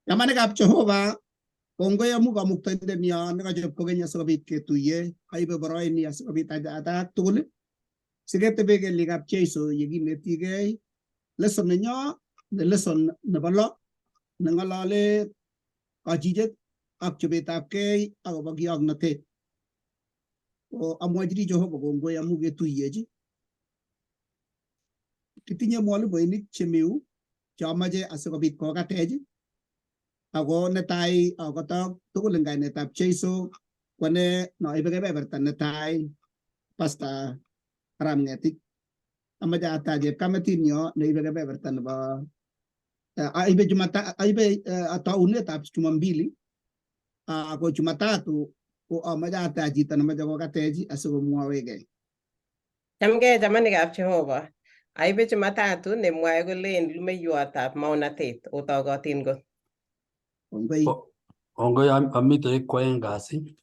Chamanikab Jehova, kongoi amu kamuktaindenyo nekochop kokeny asikobit ketuiye, kaibe boroini asikobit atak tugul siketebe kelyekab Jeiso yekinetigei lesson nenyo ne lesson nebo lo neng'olole kachichet ak chobetabgei akobo kioknotet. Ko amwochini Jehova kongoi amu ketuiyechi. Kitinye mwalimuinik chemiu cheamache asikobit kokatech ako netai akotok tugul eng kainetab Jeiso kwane noibe kebeberta netai Pastor Arap Ng'etich. Amache atach chepkametinyo neibe kebeberta nebo aibe Jumata aibe taunetab Jumambili ako Jumatatu ko amache atach chito nemache kokatech asikomwawekei. Chamgei chamanikab Jehova. Aibe Jumatatu nemwae kolen lumeiwotab maonatet otogotin kot. Kongoi. Kongoi amite kwaeng kasi.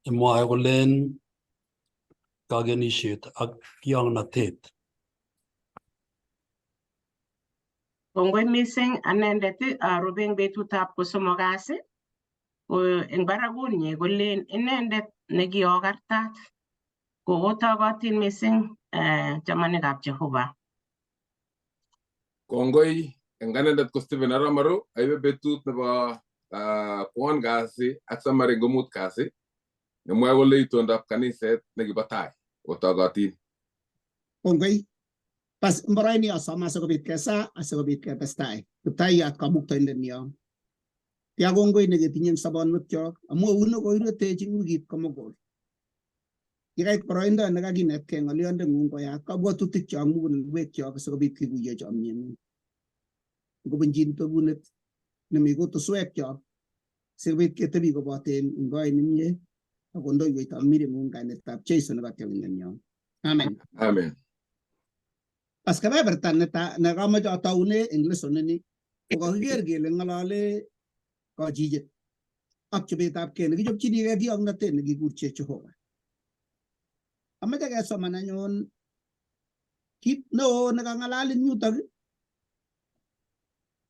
Imwae kolen kakenishet ak kiangnatet. Kongoi mising anendet arube eng betutab kosomok kasi ko eng barakunyi kolen inendet nekiokartat ko otogotin mising chamanikab Jehova. Kongoi eng anendet ko Stephen Aramaru aibe betut nebo kwon kasi ak samari ngo mut kasi nemwae kole itondab kaniset nekibo tai otogotin. Kongoi. Bas mboroini asome asikobit kesa asikobit ketestai. Kiptayat kamuktaindenyo. Tia kongoi neketinye eng sobonwekyok amu eut koirwetech eng wikit komugul. Yekait boroindo nekakinetkei ng'olyondeng'ung koyat kabwatutikchok mugulelwekyok asikobit kikuiyo chomyeng'ung. Ngobunchin tokunet nemi kutuswekchok sikobit ketebi koboten eng oret nemie ak kondoiwech tamireng'ung kainetab Jeiso nekatyokindenyo. Amen. Amen. Bas kebeberta nekamoche ataune eng lesson ini ko kakiker kele ng'olole kachichet ak chobetabkei nekichopchinigei kioknotet nekikurche Jehova. Amache kesoman anyun kit neo nekang'alal eng yutok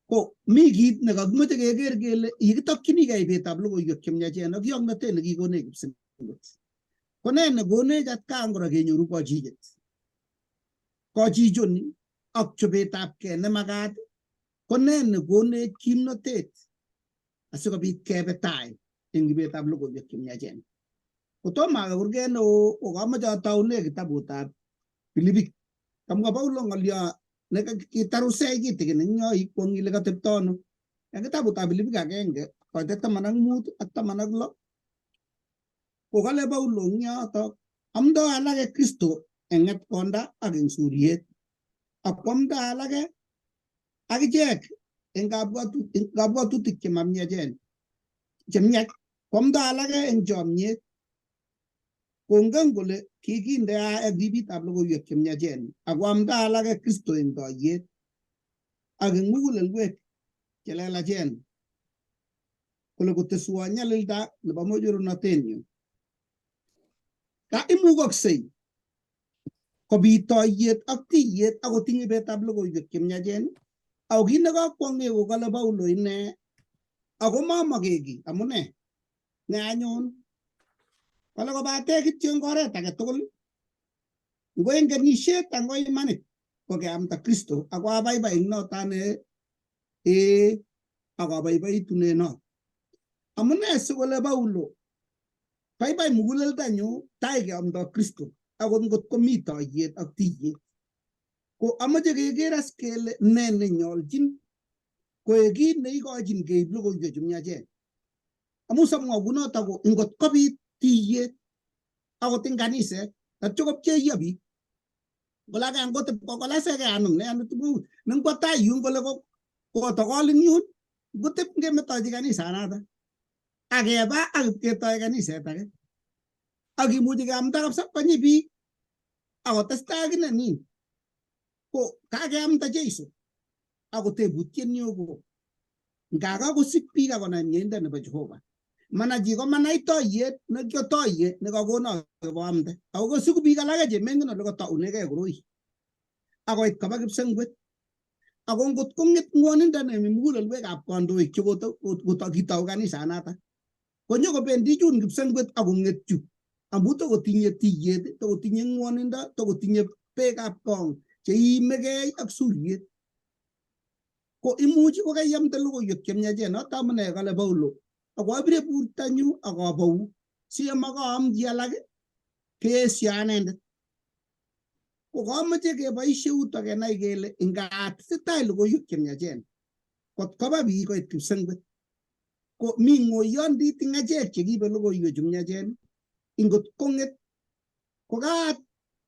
ko mi kit nekakimoche keker kele yekitokchinigei ibetab logoiwek chemiachen ak kioknotet nekikonech kipsengwet. Ko nee nekonech atkan kora kenyoru kochichet? Kochichoni ak chobetabkei nemakat ko nee nekonech kimnotet asikobit kebe tai eng ibetab logoiwek chemiachen. Kotomo awe kurget neo ko kamoche ataune kitabutab Filipik. Kamwa Paulo ng'olyo nekitarusech kitikin eng yo ikwong ile katepto ano. Eng kitabutab Filipik agenge koitet 15 ak 16 ko kale Paulo eng yotok amdo alake Kristo eng ng'etkonda ak eng suriet ak kwamda alake akichek eng kabwatutik chemamiachen chemiach kwamda alake eng chomyet kongen kole kikindea eng ribitab logoiwek chemiachen ak koamda alake Kristo eng toiyet ak eng mugulelwek chelelachen kole koteswo nyalilda nebo mochornotenyu. Ka imukoksei kobit toiyet ak tiyet ak kotiny ibetab logoiwek chemiachen ako kit nekakwong'e ko kale Paulo ine ako mamake kiy amune ne anyun kale kobate kityo eng oret age tugul ngo eng kenisiet ak ngo imanit ko keamda Kristo ako abaibai eng noto ane ee ak abaibaitu not. Amune sikole Paulo baibai muguleldanyu tai keamdo Kristo akot ngot komi toiyet ak tiyet. Ko amache keker as kele ne nenyolchin koek kit neikochin keib logoiwek chu miachen. Amu samwa kunoto ko ngot kobit tiyet akot eng kaniset tatyo kopcheiyo biik kole ake angotep kolaseke anum ne ano tuguk nengwo tai yun kole kotokol eng yun ngotep ngemetochi kanisanato akeba ak ipketoi kaniset ake ak kimuchi keamda kabisa konyi biik akotestai akine nin ko kakeamda Jeiso ako tebutiet neo ko ngakakosich biik akonai mieindo nebo Jehova mana chi komanai toiyet nekiotoiye nekakono keboamde ako kosiku biik alake chemengen ole kataunegei koroi akoit koba kipsengwet. Ako ngot kong'et ng'wonindo nemi mugulelwekab kandoik che kitou kanisanatak konyokobendi chun kipsengwet akong'et chu amu tokotinye tiyet, tokotinye ng'wonindo, tokotinye beekab kong cheiimegei ak suryet. Ko imuchi kokaiamde logoiwek chemiachen, noto amune kale Paulo ako abire bortanyu ak abou si yemakaamchi alak keesyo anendet. Ko kamoche keboishe yuto kenai kele ingatesetai logoiwek chemiachen kot koba biik koit kipsengwet ko mi ng'oyondit eng achek chekiibe logoiwek chu miachen ingot kong'et ko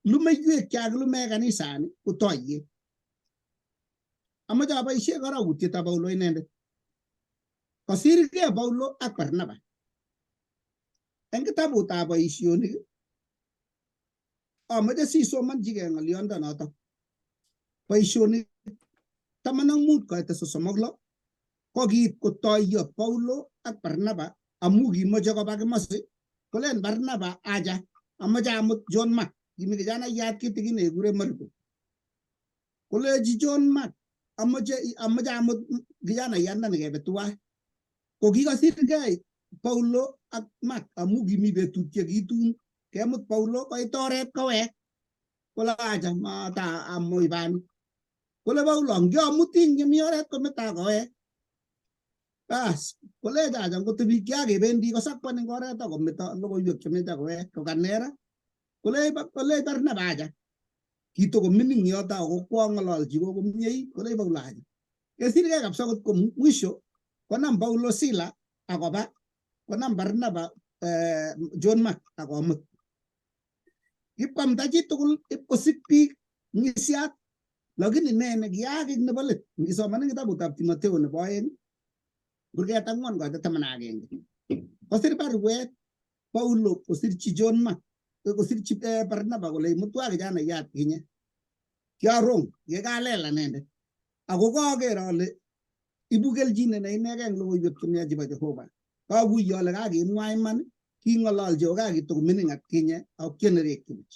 lumeiywek chekakilume kanisani ko toiyet. Amache aboishe karautietab Paulo inendet. Kosirgei Paulo ak Barnaba. Eng kitabutab boisionik amache sisomonchigei ng'oliondo notok. Boisionik 15 koite 36 ko kiit kotoiyo Paulo ak Barnaba amu kimoche koba kimosi kolen Barnaba acha amache amut John Mark, kimi kijanaiyat kitikin nekikure Mariko. Kolechi John Mark amache amut kijanaiyandani kebe tuwai. Ko kikosirgei Paulo ak Mark amu kimi betut chekitun kemut Paulo koit oret kowek. Kole acha mata amoibani. Kole Paulo ngiamutin yemi oret kometa kowek. Bas kolech acha ngot kiakebendi kosakwan eng oret akometo logoiwek chemeche kowek kokanera. Kolech Barnaba acha kitokomining yoto ako kwang'ololchi komie kolech Paulo acha. Kesirgei kabisa kot ko mwisho konam Paulo Sila akoba konam Barnaba John Mark akomut. Ipkwamta chitugul ipkosik biik ng'isiat lakini ne nekiyaak eng nebo let ngisoman eng kitabutab Timotheo nebo 2 kurget 4 koite 11 kosir baruet Paulo kosirchi John Mark kosirchi Barnaba kole imutwa kijanaiyat kinye kiarong yekalel anendet ako kaker ale ibu kelchin ne inegei eng logoiwek chemiach chebo Jehova. Kakuiyo ale kakemwa iman king'ololchi ako kakitokomining atkinye ako kienerekyi buch.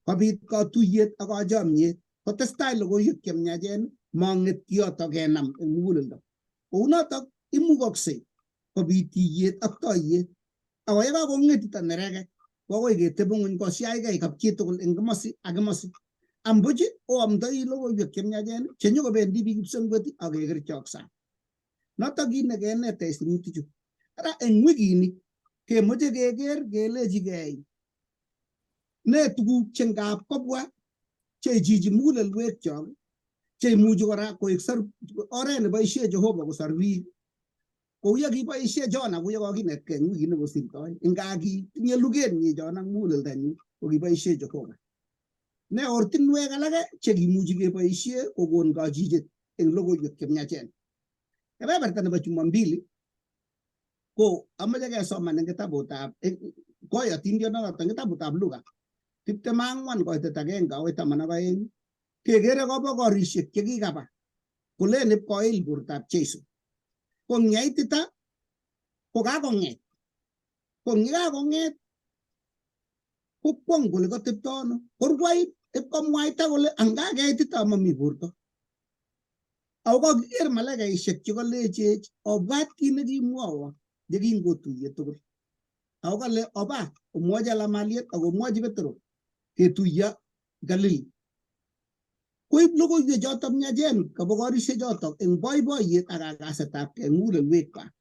Kobit katuiyet ak kachomyet kotestai logoiwek chemiachen mong'et kiyoto kenam eng muguleldo. Kounotok imukoksei kobit tiyet ak toiyet ako yekakong'etito nerekek ko akoi keteb ng'weny kosiachgei kapchitugul eng komosi ak komosi. Ambuch oamdoi logoiwek chemiachen chenyokobendi biik kipsengwet ak kekerchok sang. Notok kit nekenetech sirutik chu. Ara eng wikini kemoche keker kelechigei ne tuguk che ngap kobwa cheichichi mugulelwekchok cheimuchi kora koek oret neboishe Jehova kosor biik kou ye kiboishe Jona kou ye kokinetkei eng wikit nekosirtoi inga kitinye lugetnyi Jona muguleldonyi ko kiboishe Jehova. Ne ortinwek alake chekimuchi keboishe kokon kachichet eng logoiwek chemiachen. Kebeberta nebo Jumambili ko amache kesoman eng kitabutab koyotindonoto eng kitabutab Luka 24 koitet 1 akoi 12 kekere kobokorishek chekikaba kolen ipkoil bortab Jesu. Ko ngyaitita ko kakong'et. Ko ngikakong'et kokwong kole katepto ano. Korwai ipkomwaita kole anga keitita mami borto. Ako kakiker malaikaishek chekalechech obwat kit nekimwowo yekingotuiye tugul. Ako kale oba omwochi alamaliet ak omwochi Petro ketuiyo Galili. Koib logoiwek chotok miachen kabokorishek chotok eng boiboiyet ak kakasetabkei eng mugulelwekwak.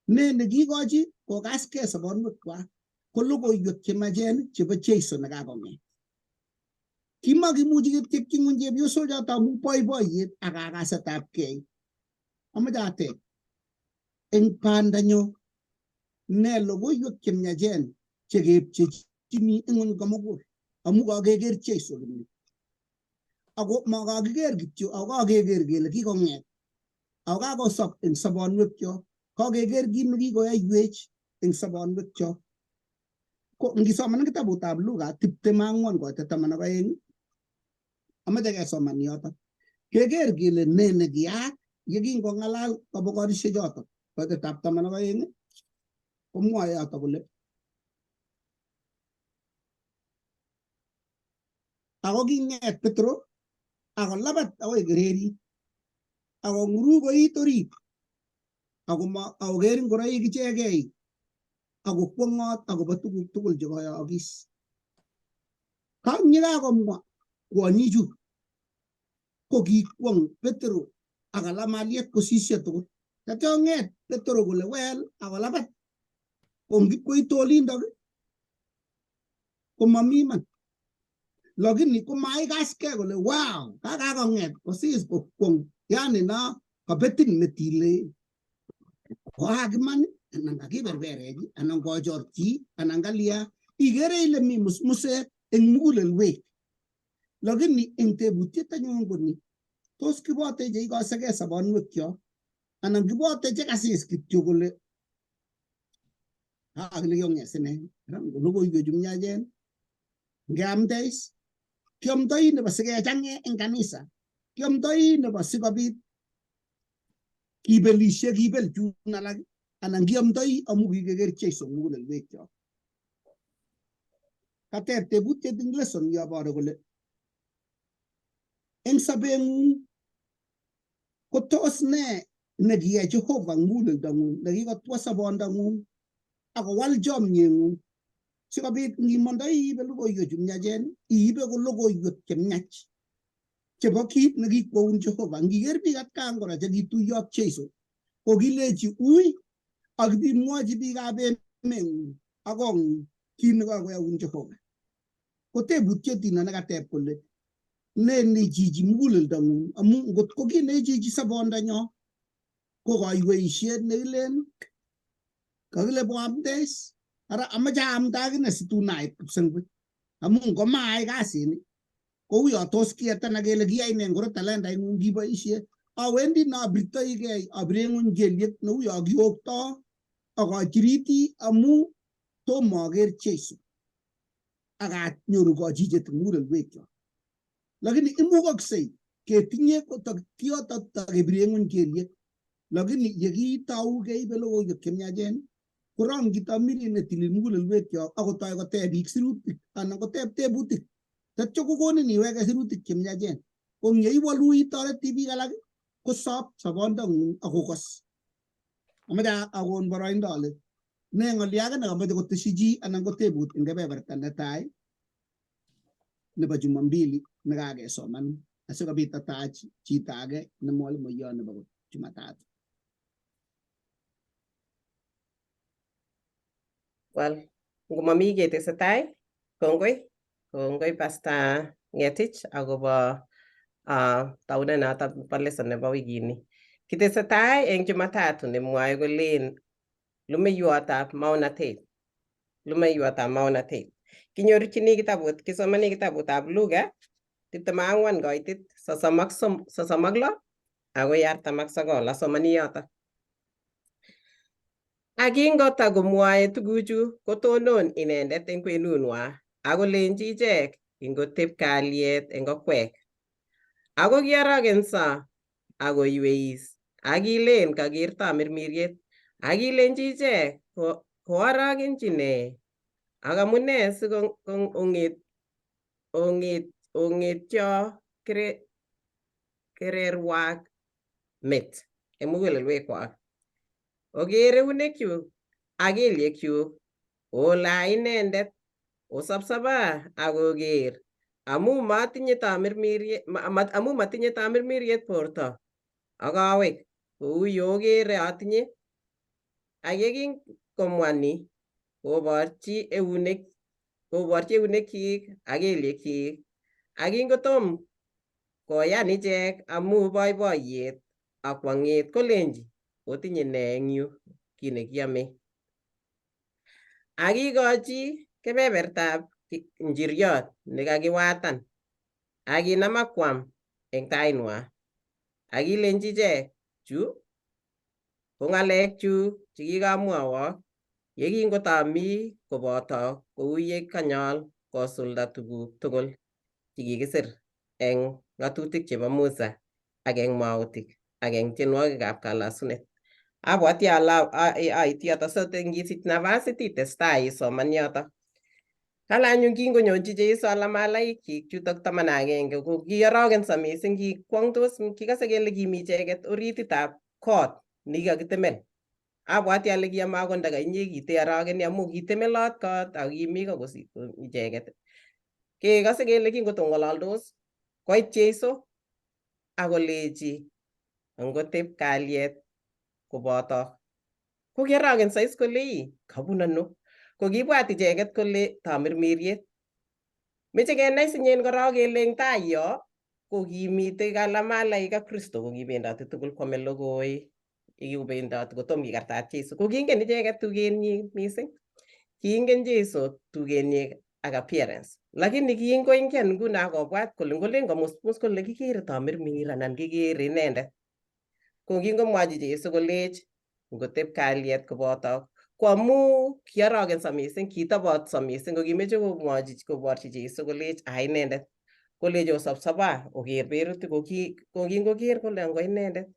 Ne nekikochi kokaskei sobonwekwak ko logoiwek chemiachen chebo Jesu nekakong'et. Kimakimuchi ketepchi ng'weny chepyosok choto amu boiboiyet ak kakasetabkei. Amache ateb eng bandanyo ne logoiwek chemiachen chekepchechini ng'weny komugul amu kakeker Jesu kimni. Ako makakiker kityo ako kakeker kele kikong'et ako kakosop eng sobonwekyok kakeker kit nekikoyoiwech eng sobonwekyok. Ko ngisoman kitabutab Luka 24 koite 12 amache kesoman yotok keker kele ne nekiyaak yekingong'alal kabokorishek chotok koitetab 12 komwoe yotok kole ako king'et Petro Akolabat akoi kererit akong'uruch koit orit akoker ngoroik ichegei akokwong'ot akobo tuguk tugul chekoyookis. Kang yekakomwa kwonyichu ko kikwong Petero akalaa maliet kosisyo tugul. Tatyo ng'et Petero kole well akolabat kongip koit olindok komami iman. Lakini komaikaskei kole wow kakakong'et kosis kokwong yani no kabetin metit ile koak iman anan kakiberberech anan kochor chi anan kalya ikere ile mi musmuset eng mugulelwek. Lakini eng tebutiet anyun ko ni tos kibote cheikosekei sobonwekyok anan kibote chekasis kityo kole akile kiong'et sine logoiwechu miachen ngeamdeis kiomdoi nebo sikechange eng kanisa kiomdoi nebo sikobit kibelishe kibel chun alak anan kiomdoi amu kikeker Jeiso mugulelwekyok. Kateb tebutiet eng lesson yoboru kole eng sobeng'ung ko tos ne nekiyai Jehova muguleldong'ung nekikotwo sobondong'ung akowal chomyeng'ung sikobit ngimondoi iibe logoiwechu miachen iibe ko logoiwek chemiach chebo kit nekikwoun Jehova. Ngiker biik atkan kora chekituiyo ak Jeiso ko kilechi ui ak ibimwochi biikab emeng'ung ak kong'ung kit nekakoyaun Jehova. Ko tebutiet ino nekateb kole ne nechichi muguleldong'ung amu ngot ko kit neichichi sobondonyo ko kaiweisiet nekilen kakile boamdes ara amache aamda akine situn ait kipsengwet amu ngomaai kasini kou yo tos kietana kele kiyai ne ngoro talentaing'ung kiboisie awendi noobirtoigei abire ng'weny kelyek neu yo kiokto akachiriti amu tomo aker Jeiso akanyoru kochichet eng mugulelwekyok. Lakini imukoksei ketinye kioto takebire ng'weny kelyek lakini yekitou keibe logoiwek chemiachen korongyi tamirit netilil mugulelwekyok akotoi koteb biik sirutik anan koteb tebutik tatyo kokonin iweke sirutik chemiachen ko yeiwolu itoreti biik alak kosop sobondong'ung akokos. Amache akon boroindo ale ne ng'olyo age nekamoche kotesyi chi anan ko tebut eng kebeberta netai nebo Jumambili nekakesoman asikobit atach chito age ne mwalimuyon nebo Jumatatu. Well, ngomami ketesetai, kongoi, kongoi Pastor Ngetich akobo taunet noto bo lesson nebo wikini. Kitesetai eng Jumatatu nemwoe kolen lumeiwotab maonatet, lumeiwotab maonatet. Kinyorchini kitabut, kisomani kitabutab Luka 24 koitit 36 akoi 49. Asomani yoto. Ak kingotakomwoe tuguchu kotonon inendet eng kwenunwa akolenji ichek ingoteb kalyet eng okwek. Ako kiorokenso akoiweis ak kilen kaker tamirmiriet ak kilenji ichek koorokenchi nee ak amune si ongetyo kererwak met eng mugulelwekwak. Oker eunekyuk ak kelyekyuk ole a inendet osopsopa ak oker amu matinye tamirmiriet borto ak kowek kou yeokere atinye. Ak yekinkomwa ni koborchi eunekyik ak kelyekyik. Ak kingotom koyan ichek amu boiboiyet ak kwong'et kolenji otinye ne eng yu kiy nekiome. Ak kikochi kebebertab njiryot nekakiwatan ak kinam ak kwam eng tainwa. Ak kilenji ichek chu ko ng'alekchuk chekikamwowok yekingotomi kobotok kou ye kanyol kosulda tuguk tugul chekikisir eng ng'atutik chebo Musa ak eng mwautik ak eng tienwogikab kalasunet. Abwati ale ait yoto so ngisich nafasit itestai isoman yoto. Kale anyun kingonyonchi Jeiso alamalaikchik chutok 11 ko kiorokenso mising, kikwong'tos, kikose kele kimi icheket orititab kot nekikakitemen. Abwati ale kiamakonda ndaka inye kiteorokeni amu kitemelot kot ako kimi ko icheket. Kekose kele kingotong'ololdos koit Jeiso akolechi ngoteb kalyet kobotok. Ko kiorokenso is kole ii kabun ano. Ko kibwat icheket kole tamirmiriet. Meche kenai sinyen korok kele eng tai yo ko kimitei kalamalaik ak Kristo ko kibendoti tugul kwame logoi, kikobendoti kotom kikartat Jesu. Ko kingen icheket tugenyi mising. Kiingen Jesu tugenyi ak appearance. Lakini kingoingian nguno akobwat kole ngolen komusmus kole kikere tamirmir anan kikere inendet. Ko kingomwochi Jesu kolech ngoteb kalyet kobotok ko amu kiorokenso mising, kitobotso mising, ko kimeche komwochi koborchi Jesu kolech a inendet kolech osopsopa oker berutik ko kingoker kole ngo inendet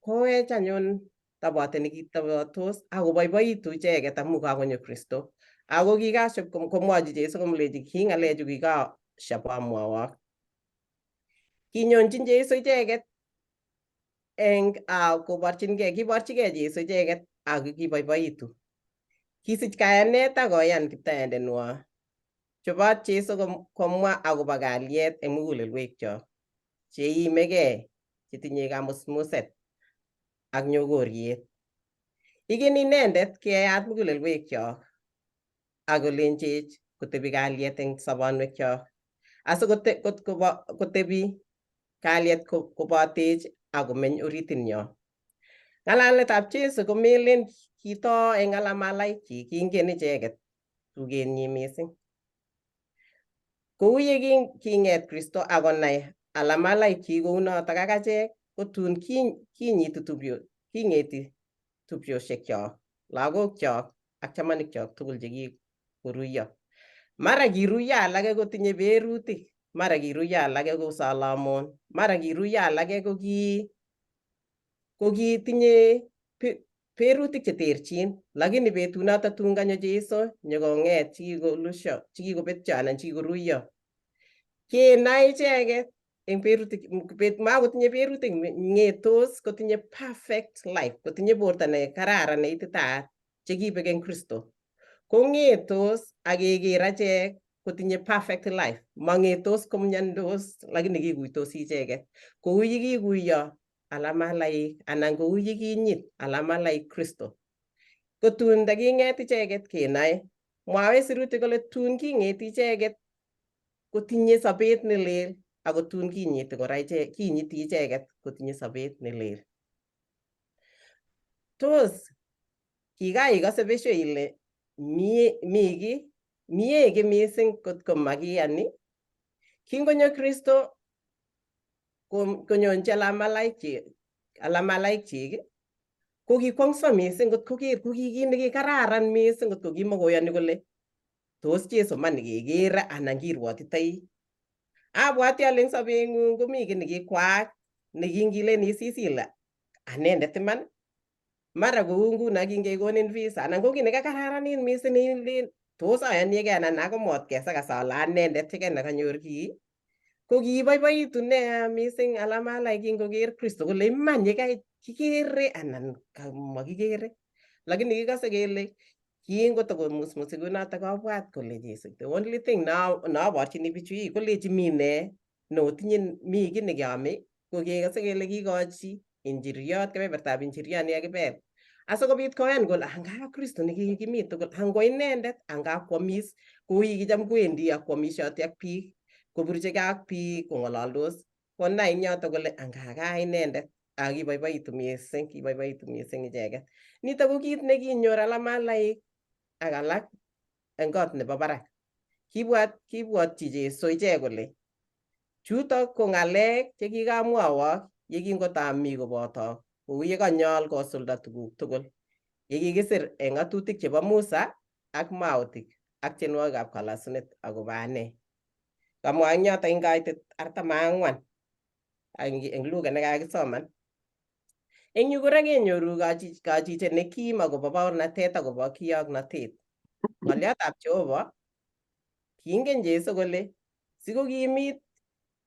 kowech anyun tobotet nekitobotos akoboiboitu icheket amu kakonyo Kristo. Ako kikashop komwochi Jesu komlechi ki ng'alechu kikashop amwowok. Kinyonjin Jesu icheket eng koborchingei, kiborchigei Jesu icheket ak kiboiboitu. Kisich kayanet ak koyan kiptayandeng'wa. Chobot Jesu komwa akobo kalyet eng mugulelwekchok cheimegei, chetinye kamusmuset ak nyokoriet. Igen inendet keyat mugulelwekchok ak kolenchech kotebi kalyet eng sobonwekchok asikotebi kalyet kobotech ak komeny oritinyo. Ng'alaletab Jesu komelen kitoo eng alamalaikchik, kingen icheket tugenyi mising. Kou ye king'et Kristo akonai alamalaikchik kounotok ak achek, ko tun kinyiti king'eti tupchoshekyok, lagokchok ak chamanikchok tugul chekikoruiyo. Mara kiruiyo alake kotinye berutik, mara kiruiyo alake ko Solomon, mara kiruiyo alake ko kitinye berutik cheterchin, lakini betunoto tun kanyo Jesu nyokong'et chekikolusyo, chekikobetyo anan chekikoruiyo. Kenai icheket eng berutik, makotinye berutik, ng'etos kotinye perfect life, kotinye borto ne kararan neititaat chekibek eng Kristo. Kong'etos ak keker achek kotinye perfect life, mang'etos komnyandos lakini kikuitos icheket. Kou yekikuiyo alamalaik anan kou yekinyit alamalaik Kristo. Ko tun ndaking'et icheket kenae. Mwawech sirutik kole tun king'eti icheket kotinye sobet nelel ako tun kinyiti kora kinyiti icheket kotinye sobet nelel. Tos kikaikose besho ile mie ki mising kotko makiyani? Kingonyo Kristo konyonchi alamalaikchik ko kikwong'so mising kot koker ko ki kit nekikararan mising kot ko kimakoyoni kole tos Jesu man kekere anan kirwotitoi. Abwati ale eng sobeng'ung komi kiy nekikwaak nekingilen isis ile anendet iman, mara kou nguno kingekonin visa anan ko kiy nekakararanit mising neilen tos ayonikei anan akomot sakas ale anendet cheken nekanyor kii. Ko kiboiboitu nea mising alamalaik kingoker Kristo kole iman yekai kikere anan makikere. Lakini kikose kele kingotokomusmusi kunotok kobwat kole Jesu the only thing noborchini bichu ii kolechi mi ne notinye mi kiy nekeome ko kekose kele kikochi injiriot kebebertab injiriot nekakibel asikobit koyan kole anga Kristo nekikimi tugul ango inendet anga kwomis kou kicham kwendi ak kwomishoti ak biik koburchigei ak biik kong'ololdos konai eng yoto kole anga ka inendet ak kiboiboitu mising, kiboiboitu mising icheket. Nitok ko kit nekinyor alamalaik ak alak eng kot nebo barak. Kibwotchi Jesu ichek kole chutok ko ng'alek chekikamwowok yekingotomi kobotok kou yekanyol kosulda tuguk tugul yekikisir eng ng'atutik chebo Musa ak mautik ak tienwogikab kalasunet akobo ane. Kamwa eng yoto eng kaitet 44 eng Luka nekakisoman. Eng yu kora kenyoru kachichet nekim akobo baornatet akobo kiyoknotet. Ng'olyotab Jehova Kingen Jesu kole sikokimit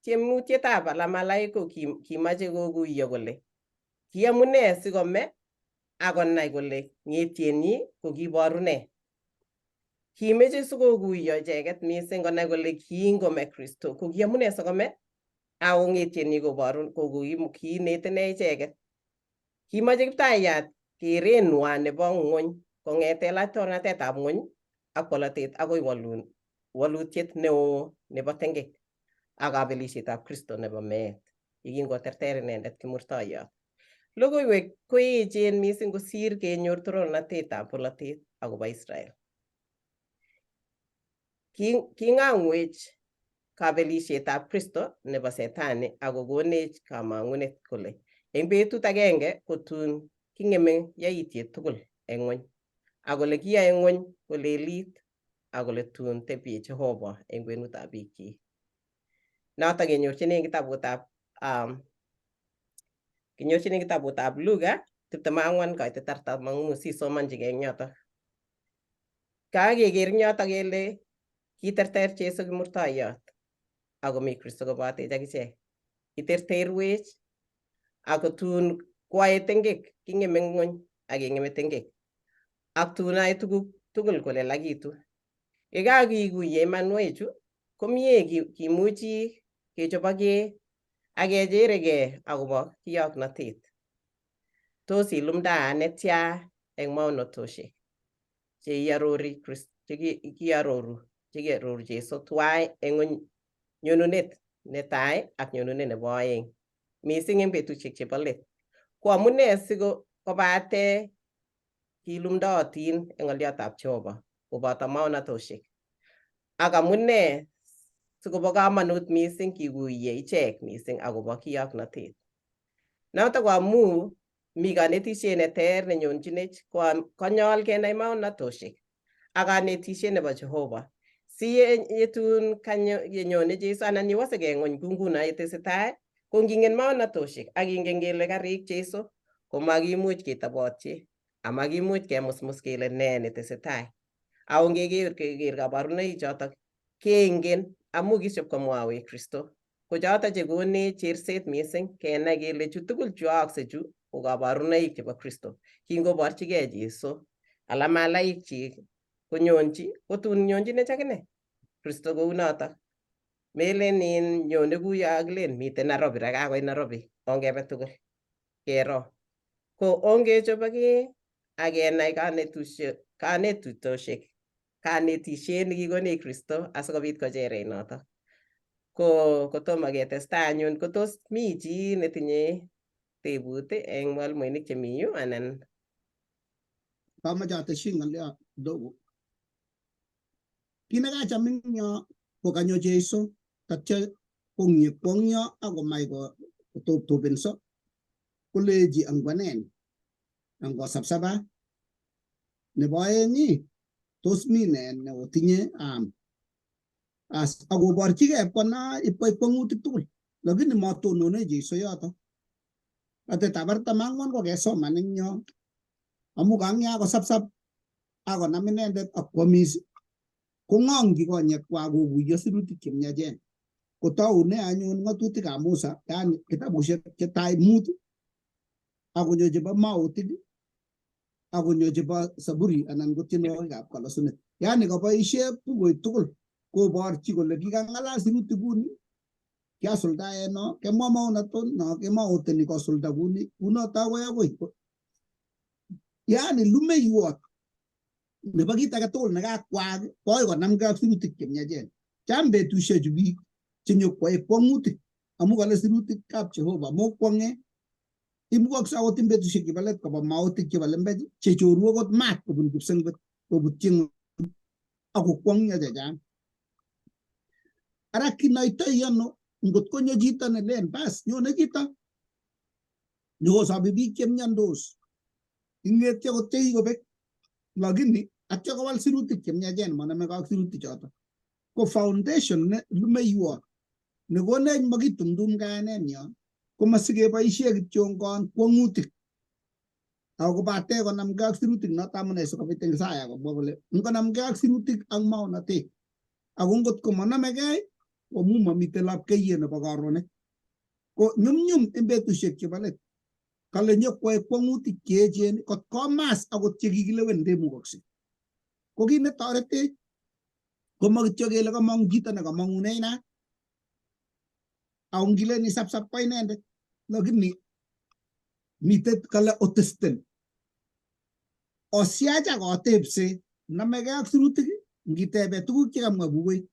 tiemutietab alamalaik ko kimache koguiyo kole kiamune sikome akonai kole ng'etienyi ko kiboru nee. Kimeche sikoguiyo icheket mising konai kole kingome Kristo ko kiamune sikome ako ng'etienyi koboru ko kiineti nee icheket. Kimoche Kiptayat kerenwan nebo ng'wony kong'eten laitornatetab ng'wony ak bolotet akoi walutiet neo nebo tengek ak kabelishetab Kristo nebo meet yekingoterter inendet kimurtoiyot. Logoiwek ko echen mising kosir kenyor torornatetab bolotet akobo Israel. King'ang'wech kabelishetab Kristo nebo Setani akokonech kamang'unet kole eng betut agenge kotun king'eme yaitiet tugul eng ng'wony ak kole kiyoe ng'wony kolelit ak kole tun tebye Jehova eng kwenutab biikchik. Notok kenyorchini kitabutab Luka 24 kaitet 45 sisomanchigei eng yotok. Kakeker eng yotok kele kiterter Jesu kimurtoiyot akomi Kristo kobatech akichek. Kiterterwech ako tun kwae tengek king'eme ng'wony ak keng'eme tengek ak tun ae tuguk tugul kolelakitu. Yekakikuye imanwechu komie kimuchi kechobokee ak kecherekee akobo kiyoknotet. Tos ilumdaat netya eng maonotoshek cheiarori chekiaroru Jesu tuwai eng nyonunet netai ak nyonunet nebo aeng mising eng betusiek chebo let. Ko amune siko kobate kilumdootin eng ng'oliotab Jehova koboto maonatoshek ak amune sikobo kamanut mising kikuiye ichek mising akobo kiyoknotet. Notok ko amu mi kanetishet neter nenyonjinech konyol kenai maonatoshek ak kanetishet nebo Jehova. Si yetun yenyone Jesu anan yewosegei ng'wony kou nguno yetesetai ko ngingen maonatoshek ak kingen kele karik Jesu komakimuch ketobotyi amakimuch kemusmus kele nee netesetai. Ako ngeker keker kabarunoik chotok kengen amu kishop komwawech Kristo. Ko chotok chekonech cherset mising kenai kele chu tugul chu aakse chu ko kabarunoik chebo Kristo. Kingoborchigei Jesu alamalaikchik konyonchi kotun nyonjinech akine Kristo kounotok. Melen in nyone kuyo akilen miten Nairobi ra kakoit Nairobi ongebe tugul kero. Ko ongechobokee ak kenai kanetutoshek kanetishet nekikonech Kristo asikobit kocherech notok. Ko kotomo ketestai anyun ko tos mi chi netinye tebut eng mwalimuinik chemi yu anan Kamoche atesyi ng'olyo kidogo. Kit nekacham eng yo ko kanyo Jesu tatyo konyekwongyo akomach kotoptopenso kolechi angwanen angosapsapa. Nebo aeng tos mi nee neotinye aam as akoborchigei ipkona ipkoib kwong'utik tugul lakini matonone Jesu yoto. Atetab 44 ko kesoman eng yo amu kang'ya kosapsap akonam inendet akwamis kong'ongchi konyekwak kokuiyo sirutik chemiachen. Kotoune anyun ng'atutikab Musa, yani kitabushek chetai mut akonyo chebo mautik akonyo chebo Saburi anan ko tienwogikab kalosunet. Yani kaboishe bukuit tugul koborchi kole kikang'alal sirutik kuni kiasuldaen no kemwa maonaton no kemaoteni kosulda kuni kunoto akoi akoi. Yani lumeiwot nebo kit age tugul nekakwak koakoi konamgei ak sirutik chemiachen. Chang betushechu biik chenyokoe kwong'utik amu kale sirutikab Jehova mokwong'e. Imukokse akot eng betusiek chebo let koba mautik chebo lembech chechoru akot maat kobun kipsengwet kobutyi ng'wony akokwong'yo chechang. Ara kinoitoi ano ngot konyo chito nelen bas nyone chito nyokosobi biik chemiondos ing'etyo kot chekikobek lakini atyo kowal sirutik chemiachen monomegei ak sirutik choto. Ko foundation ne lumeiwot nekonech makitumtum kayanenyon komasikeboishe kityongon kwong'utik ako kobate konamgei ak sirutik noto amune sikobit eng Isaya komwa kole ngonamgei ak sirutik ak maonatet. Ako ngot ko manamegei komu mamiten lapkeiyet nebo karonet. Ko nyumnyum en betusiek chebo let. Kale nyokwae kwang'utik cheechen kot komas akot chekikilewen ndemukokse. Ko kit netoretech komo kityo kele kamong chito nekamong'une inat. Ako ngilen isapsap ko inendet. Lakini miten kale otesten. Osiach ak otebse namegei ak sirutik ngitebe tuguk chekamwa bukuit.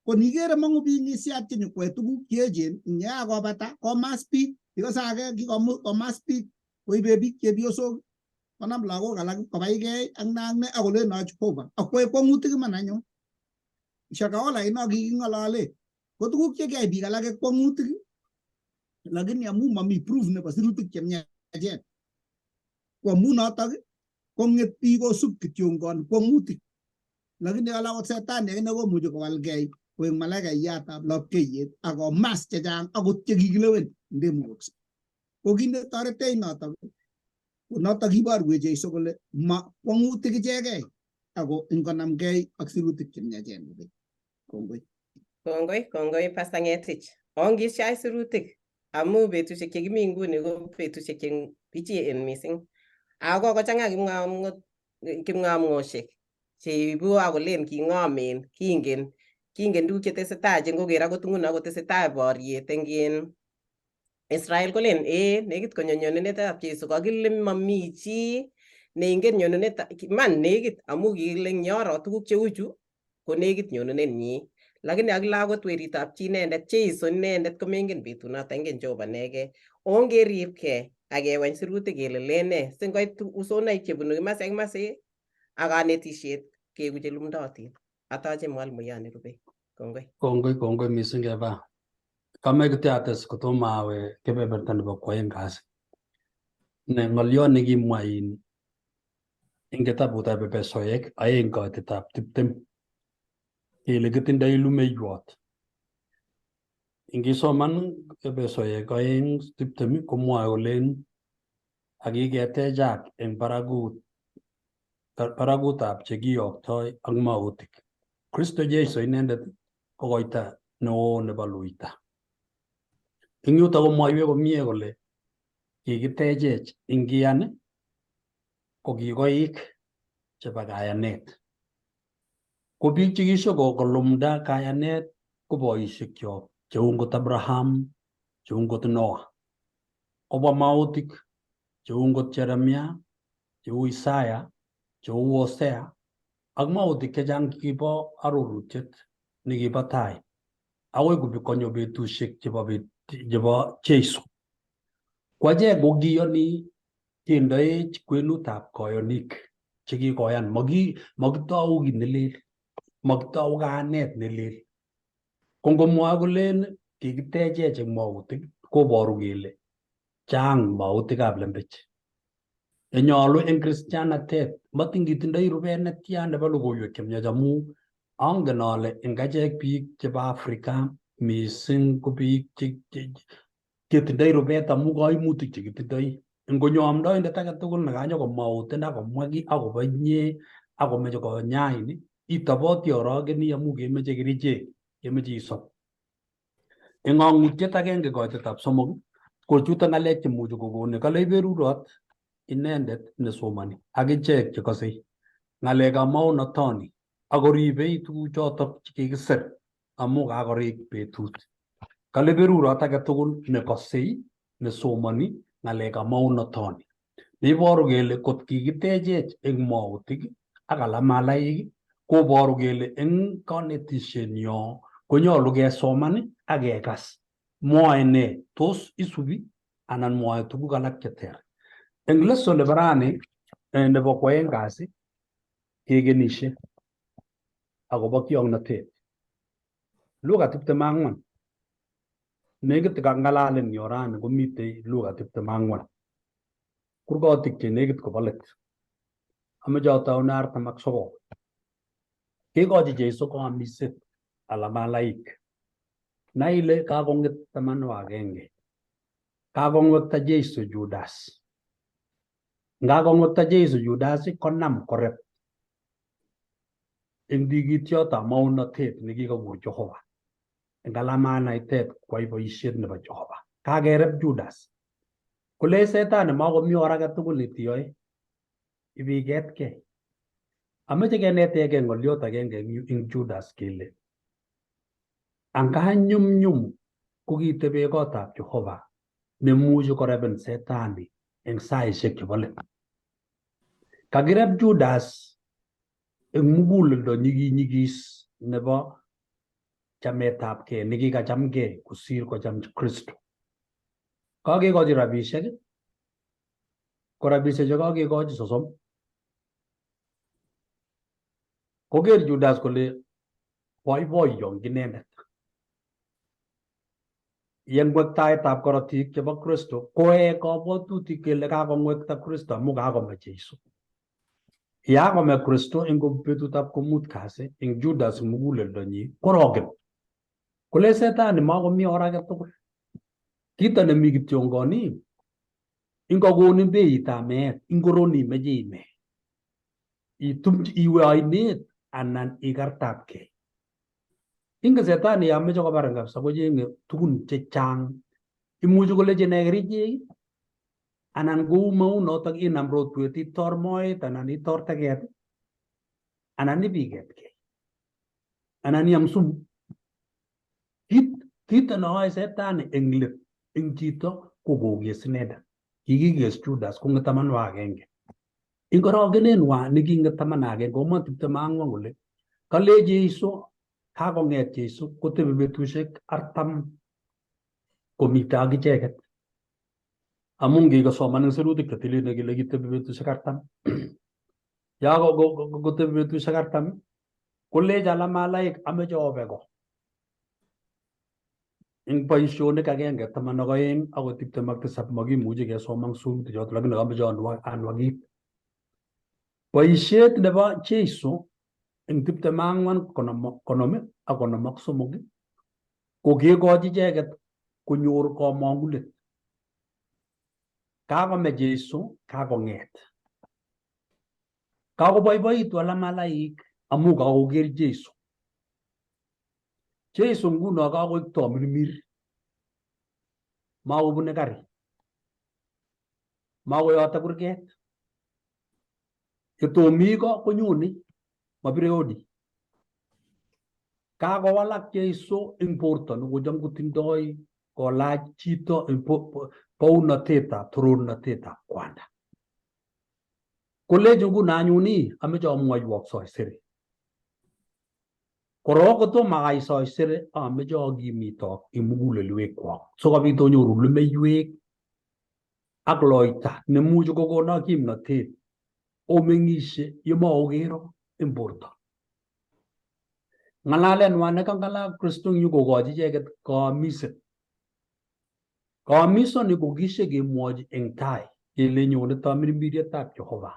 Ko nikere mong'u biik ngisiat chenyokwae tuguk cheechen ing yekakobata komas biik ikose age kikomas biik koibe biik chepyosok konam lagok alak kobaigei ak ne ak ne akolen no Jehova akwae kwang'utik iman anyun. Shakahola ino kiking'olole ko tuguk chekiyai biik alake kwang'utik lakini amu mami proof nebo sirutik chemiachen ko amu notok kong'et biik kosub kityongon kwang'utik lakini alak akot setani akine komuchi kowalgei koek malaikaiyatab lapkeiyet ak komas chechang akot chekikilewen ndemukokse. Ko kit netoretech notok ko notok kiborwech Jesu kole ma kwang'utik ichegei ako ingonamgei ak sirutik chemiachen kobek. Kongoi. Kongoi, kongoi Pastor Ngetich. Ongisiach sirutik amu betusiek chekimi nguni ko betusiek che pichien mising. Ako kokochang'a kipng'amng'oshek cheibu akolen king'omen, kingen, kingen tuguk chetesetai che ngoker akot nguno kotesetai boriet eng in Israel kolen ee nekit konyo nyonunetab Jesu kakile mami chi neingen nyonunet man nekit amu kikile nyoro tuguk cheu chu ko nekit nyonunenyi lakini akile akot weritab chi inendet Jesu inendet komengen betunoto ingen Jehova inegei ongeribkei akewany sirutik kele len nee singoit usonaik chebunu kimasi ak kimasi ak kanetishet keeku chelumdootin. Atoche mwalimuyot nerube. Kongoi. Kongoi kongoi mising Eva. Kamee kityo ates kotomo awe kebeberta nebo kwoeng kasi. Ne ng'olyot nekimwa in eng kitabutab Epesoyek 2:20 kele kitindoi lumeiywot. Ingisoman Epesoyek 2:20 komwoe kolen akiketechak eng barakutab chekiyoktoi ak mautik. Kristo Jesu inendet ko koita neo nebo luita. Eng yuto komwoiwech komie kole kikitechech eng kiyan ko kikoik chebo kayanet. Ko biik chekisho kolumda kayanet ko boishekyok cheu ngot Abraham, cheu ngot Noah. Kobwa mautik cheu ngot Jeremiah, cheu Isaiah, cheu Hosea, ak mautik chechang chekibo arorutiet nekibo tai akoi konyo betusiek chebo Jesu. Ko achek ko kiyoni kendoech kwenutab koyonik chekikoyan makitou kit nelel, makitou kayanet nelel. Ko ngomwoe kolen kikitechech eng mautik koboru kele chang mautikab lembech. Yenyolu eng kristianatet matin kitindoi rubet netya nebo logoiwek chemiach amu angen ale eng achek biik chebo Afrika mising ko biik chetindoi rubet amu kaimutik chekitindoi. Ngonyo amdoindet age tugul nekanyo komautin akomwa kiy akobo inye akomeche konyain itoboti orokeni amu kemeche kerichek, kemeche isob. Eng ang'utiet agenge koitetab somok ko chuto ng'alek chemuchi kokonin kale iberurot inendet nesomoni ak ichek chekosei ng'alekab maonotoni akoribei tuguchotok chekikisir amu kakorik betut. Kale berurot age tugul nekosei nesomoni ng'alekab maonotoni. Neiboru kele kot kikitechech eng mautik ak alamalaik koboru kele eng kanetishenyo konyolu kesoman ak kekas mwoe ne tos isubi anan mwoe tuguk alak cheter. Eng lesson nebo rani nebo kwoeng kasi kekenishe akobo kiongnotet. Luka 24 nekit kang'alalen yo rani komitei Luka 24 kurgotik che nekit kobo let. Amoche ataune 49. Kekochi Jesu koamiset alamalaik. Nai ile kakong'et 11. Kakong'wekta Jesu Judas. Ngakong'wekta Jesu Judas konam korep. Eng tikityotab maunotet nekikakur Jehova. Eng alamanaitet kwai boisiet nebo Jehova. Kakereb Judas. Kole setani makomi or age tugul netiyoe. Ibiketkei. Ameche kenetegei ng'oliot agenge eng Judas kele anga nyumnyum kokitebe kotab Jehova nemuchi koreben setani eng saishek chebo let. Kakireb Judas eng muguleldo nyikinyikis nebo chametabgei nekikachamgei kosir kocham Kristo. Kakekochi rabisiek, ko rabisiek che kakekochi 30. Koker Judas kole boiboiyo inendet. Ye ngwektaetab korotik chebo Kristo koe kabwatutik kele kakongwekta Kristo amu kakome Jesu. Yakome Kristo eng betutab komut kasi eng Judas muguleldonyi koroken. Kole setani makomi or age tugul. Kito nemi kityongoni ingokonin beitab meet ingoro nimeche ime. Itumchi iwe ainet anan ikartatgei. Ingen setani yon meche kobarin kabisa kochenge tugun chechang. Imuchi kolechin ne kerichek anan kou maunotok inam rotwet itor moet anan itor teket anan ibiketkei anan iam sumu. Kito neyoe setani eng let eng chito ko kokes inendet. Kikikes Judas kong'et 11. Eng orokenenwa neking'et 11 komwa 24 kole kale Jesu kakong'et Jesu kotebi betusiek 40 komite ak icheket. Amun kikosoman eng sirutik chetililen kele kitebi betusiek 40. Ya kotebi betusiek 40 kolech ala malaik ameche obe ko. Eng boisionik 1 12 akoi 27 makimuchi kesoman sirutik choto lakini ameche anwakit. Boisiet nebo Jesu eng 24 50 ak 53 ko kekochi icheket konyor komong'unet. Kakome Jesu, kakong'et. Kakoboiboitu ala malaik amu kakoker Jesu. Jesu nguno kakoik tomirmir. Makobune karit. Makoyote kurget. Yetomi ko konyone, mabire hodi. Kakowalak Jesu eng borto nekocham kotindoi kolach chito eng bounotetab torornatetab kwanda. Kolech nguno anyun ii ameche amwoiwok soisere. Korok kotomo akai soisere ameche akimitok eng mugulelwekwok sikobit onyoru lumeiwek ak loita nemuchi kokono kimnotet omeng'ishe yemaokero eng borto. Ng'alalenwa nekang'alal Kristo eng yu kokochi icheket kaamiset. Kaamisoni ko kishe kemwochi eng tai kele nyone tamirmirietab Jehova.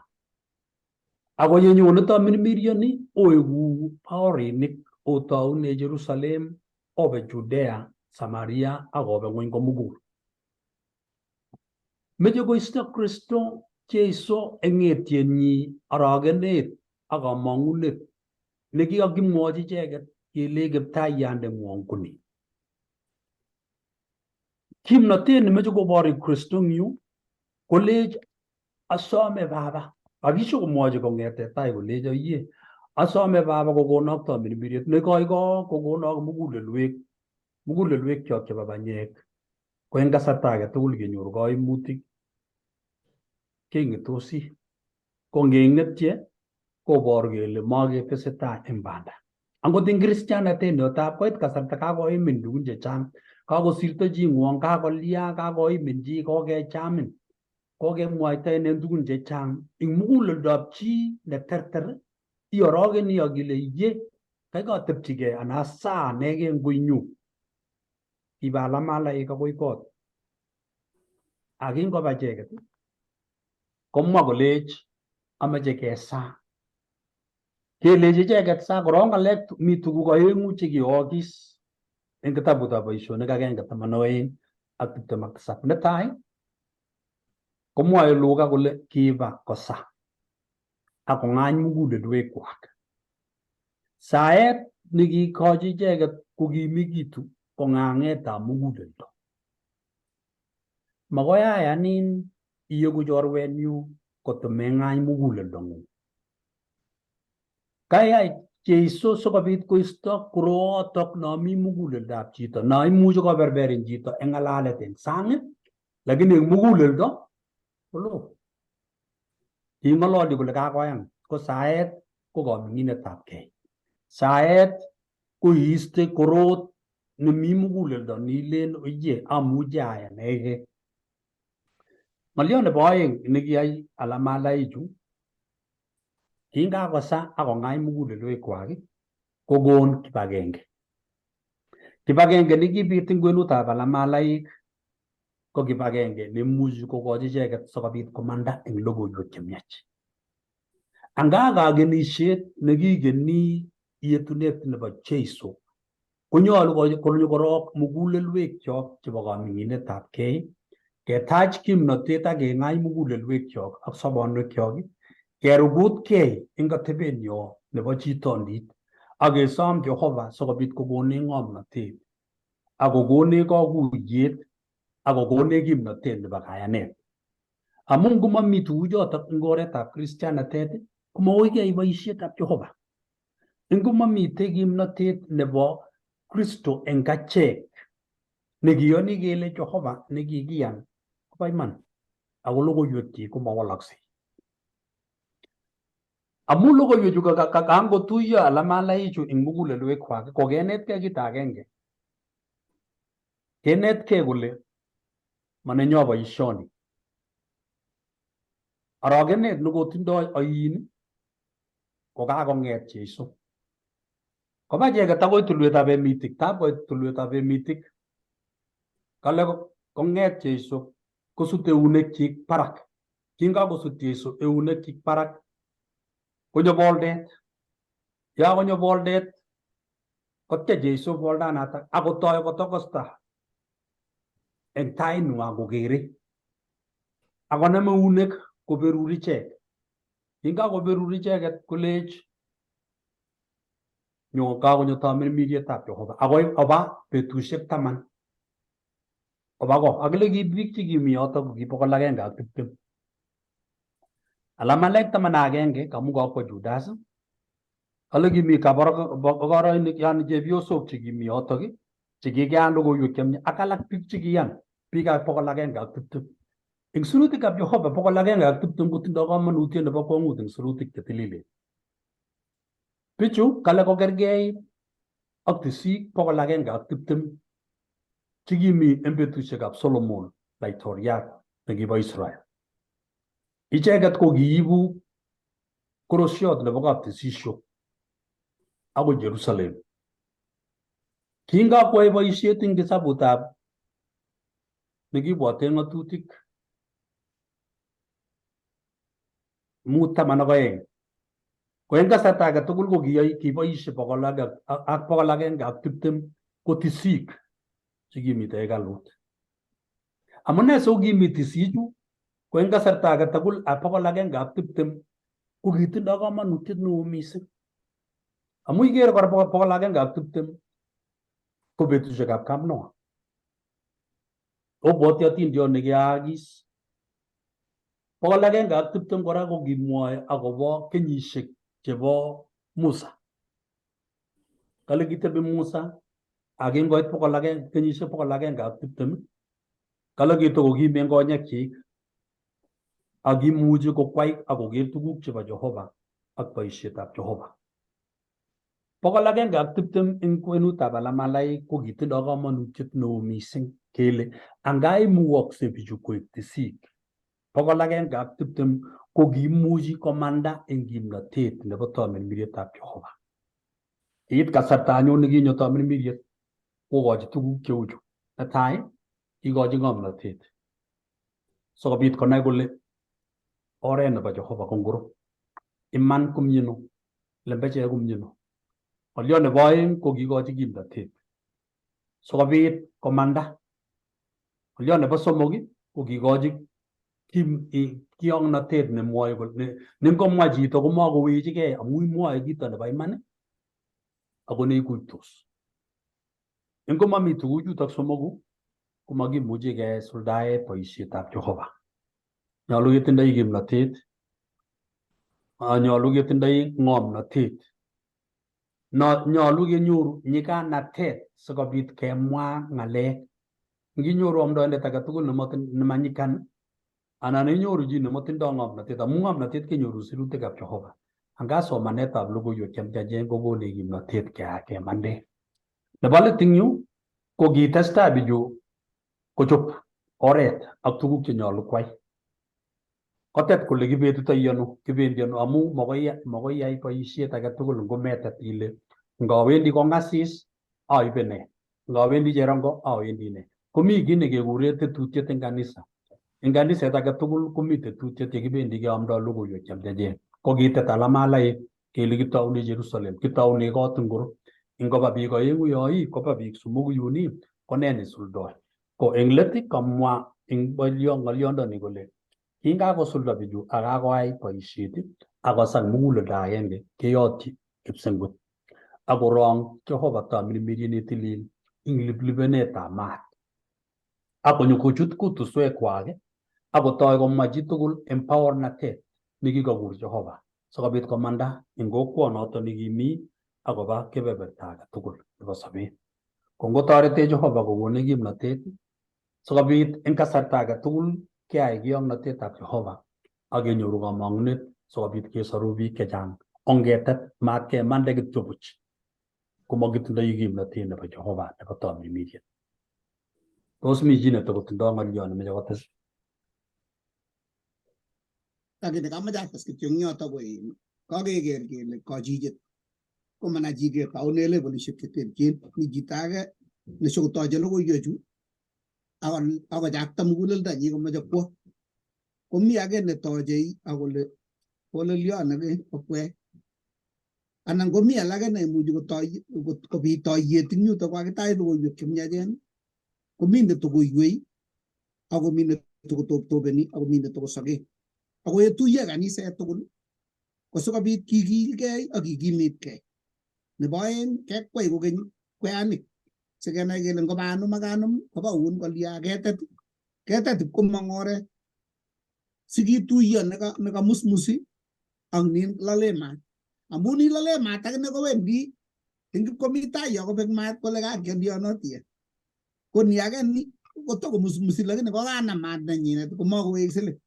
Ako yenyone tamirmirioni oeku baorinik otoune Jerusalem, obe Judea, Samaria ak obe ng'wony komugul. Meche koisto Kristo Jesu eng ng'etienyi orogenet ak kamong'unet nekikakimwochi icheket kele kiptaiyandeng'wong koni. Kimnotet nemeche kobor Kristo eng yu kolech asome Baba. Kakisho komwochi kong'ete tai kolech oiye asome Baba kokonok tamirmiriet neikoikoi kokonok mugulelwek chok chebo banyek. Ko eng kasarta age tugul kenyoru kaimutik keng'etosi. Ko ngeng'etye kobor kele maketesetai eng banda. Angot eng kristianatet yotab koit kasarta kakoimin tugun chechang, kakosirto ching'wong, kakolia, kakoimin chi, kokechamin, kokemwaitaenen tugun chechang eng muguleldab chi neterter iorokeni ak ile ye kaikatepchigei anan asaa anegei eng koinyu. Kiba malaik akoi kot. Ak kingoba icheket komwa kolech ameche kesaa. Kelechi icheket saa korok ng'alek mi tuguk aeng'u chekiyookis eng kitabutab boisionik 1 12 ak 27. Netai komwoe Luka kole kiba kosaa ak kong'any mugulelwekwak. Saet nekiikochi icheket kokimikitu kong'ang'etab muguleldo. Makoi ayanin iyeku chorwenyu kotko meng'any muguleldong'ung. Kayai Jeiso sikobit koisto korootok nomi muguleldab chito no imuchi koberberin chito eng ng'alalet eng sang, lakini eng muguleldo kolo. King'ololi kole kakoyan ko saet ko kaming'inetab kei. Saet ko iiste korot nemi muguleldo nilen oye amuchi ayanegei. Ng'olyo nebo oeng nekiyai alamalaichu kingakosa akong'any mugulelwekwak kokon kibagenge. Kibagenge nekibit eng kwenutab alamalaik ko kibagenge neimuchi kokochi icheket sikobit komanda eng logoiwek chemiach. Anga kakenishet nekikeni yetunet nebo Jeiso konyolu konyo korok mugulelwekyok chebo kaming'inetab kei, ketach kimnotet ak keng'any mugulelwekyok ak sobonwekyok, kerugutkei eng atebenyo nebo chitondit ak kesom Jehova sikobit kokonech ng'omnotet ak kokonech kakuyet ak kokonech kimnotet nebo kayanet. Amun ngomami tuguchotok eng oretab kristianatet komagoi keyai boisietab Jehova. Ingomamitei kimnotet nebo Kristo eng achek nekiyoni kele Jehova nekikiyan kobo iman ako logoiwekyik komawalaksei. Amu logoiwechu kangotuiyo alamalaichu eng mugulelwekwak ko kenetkei kit agenge. Kenetkei kole manenyo boisioni. Arogenet nekotindoi oin kokakong'et Jeiso. Koba icheket akoi tulwetab Emitik, tab koit tulwetab Emitik, kale kong'et Jeiso kosut eunekchik barak. Kingakosut Jeiso eunekchik barak, konyo boldet. Ya konyo boldet, kotyech Jeiso boldanatak akotoi kotokosta eng tainwa kokere. Akonam eunek koberur ichek. Kingakoberur icheket kolech nyo kakonyo tamirmirietab Jehova akoi oba betusiek 10 oba ko akile ki biik chekimi yotok ko ki 120. Alamalek 11 kamu kakwo Judas kale kimi kaboroinik yani chepyosok chekimi yotok chekikian logoiwek chemie ak alak biik chekiyan biikab 120. Eng sirutikab Jehova 120 kotindoi komonutiet nebo kwongut eng sirutik chetililen. Bichu kale kokergei ak tisik 120 chekimi eng betusiekab Solomon laitoriat nekibo Israel. Icheket ko kiibu korosiot nebo kaptisisio akoi Jerusalem. Kingakwai boisiet eng kisabutab nekibwote ng'atutik 5:12 ko eng kasarta age tugul ko kiyai kiboisie 120 ko tisik chekimite hekalut. Amune sikokimi tisichu ko eng kasarta age tugul ak 120 ko kitindoi komonutiet neo mising. Amu ikere kora 120 ko betusiekab Kapnoa. Obwoti atindiot nekiyaakis. 120 kora ko kimwoe akobo kenyisiek chebo Musa. Kale kitebi Musa ak kingoit kenyisiek 120 kale kitokokim eng konyekchik ak kimuchi kokwai ak koker tuguk chebo Jehova ak boisietab Jehova. 120 eng kwenutab alamalaik ko kitindoi komonutiet neo mising kele anga imukokse bichu koek tisik 120 ko kiimuchi komanda eng kimnotet nebo tamirmirietab Jehova. Kiit kasarta anyun nekinyo tamirmiriet kokochi tuguk cheu chu. Netai kikochi ng'omnotet sikobit konai kole oret nebo Jehova ko ngoro, iman komyeno, lembechek komyeno. Ng'olyo nebo oeng ko kikochi kimnotet sikobit komanda. Ng'olyo nebo somok ko kikochi kiong'notet nemwoe kole nengomwa chito komakowechigei amu mwoe kito nebo iman ako neikuitos. Ingomami tuguchutok somoku komakimuchi kesuldae boisietab Jehova. Nyolu ketindoi kimnotet, nyolu ketindoi ng'omnotet, nyolu kenyoru nyiganatet sikobit kemwa ng'alek. Nginyoru amdoindet age tugul nemanyikan anan inyoru chi nemotindoi ng'omnotet, amu ng'omnotet kenyoru sirutikab Jehova. Anga somanetab logoiwek chemyachen kokonech kimnotet kemande. Nebo let eng yu ko kitestai bichu kochop oret ak tuguk chenyolu kwai. Kotet kole kibetitoi ano, kibendi ano, amu makoi iyai boisiet age tugul ngometet ile ngawendi Kongasis aibe nee, ngawendi Cherongo awendi nee. Komi kiy nekekure tetutiet eng kanisa. Eng kaniset age tugul komi tetutiet yekibendi keamdoi logoiwek chemyachen. Ko kitet alamalaik kele kitoune Jerusalem, kitoune kot ngoro. Ingoba biik oeng'u yoi, koba biik somoku yun, ko nee nesuldoi. Ko eng let kamwa eng ng'olyondoni kole kingakosulda bichu ak kakoyai boisiet akosak muguleldo agenge keyotyi kipsengut akorong Jehova tamirmiriet netilil eng liplipenetab maat akonyo kochut kutuswekwak akotoi komwa chitugul empowernatet nekikokur Jehova sikobit komanda eng kokwonoto nekimi akoba kebeberta age tugul nebo sobet. Ko ngotoretech Jehova kokonech kimnotet sikobit eng kasarta age tugul keyai kiyongnotetab Jehova ak kenyoru kamong'unet sikobit kesoru biik chechang. Ongetet mat kemande kityo buch komakitindoi kimnotet nebo Jehova nebo tamirmiriet. Tos mi chi netokotindoi ng'olyo nemeche kotes? Lakini kamache ates kityo eng yoto ko in kakeker kele kachichit komana chi ketaune levelishek cheterchin. Mi chito age nesikotoche logoiwechu akochakta muguleldonyi komoche kwo. Komi age netochei akole bololion ake okwek. Anan komi alake neimuchi kobit toiyet eng yuto kokakitach logoiwek chemyachen. Komi netokoiwei akomi netokotoptopeni akomi netokosake. Ako yetuiyo kaniset tugul ko sikobit kikilgei ak kikimitkei. Nebo oeng kekwei kokeny kweanik sikenai kele ngoba anum ak anum koba un kolya ketet ketet ipkomong oret sikituiyo nekamusmusi ak nin lolen maat. Amun nin lolen maat akine kowendi eng ipkomi tai yo kobek maat kole kakiolionotie. Ko ni age ni kotokomusmusi lakini kokanam maat nenyinet komakowekse.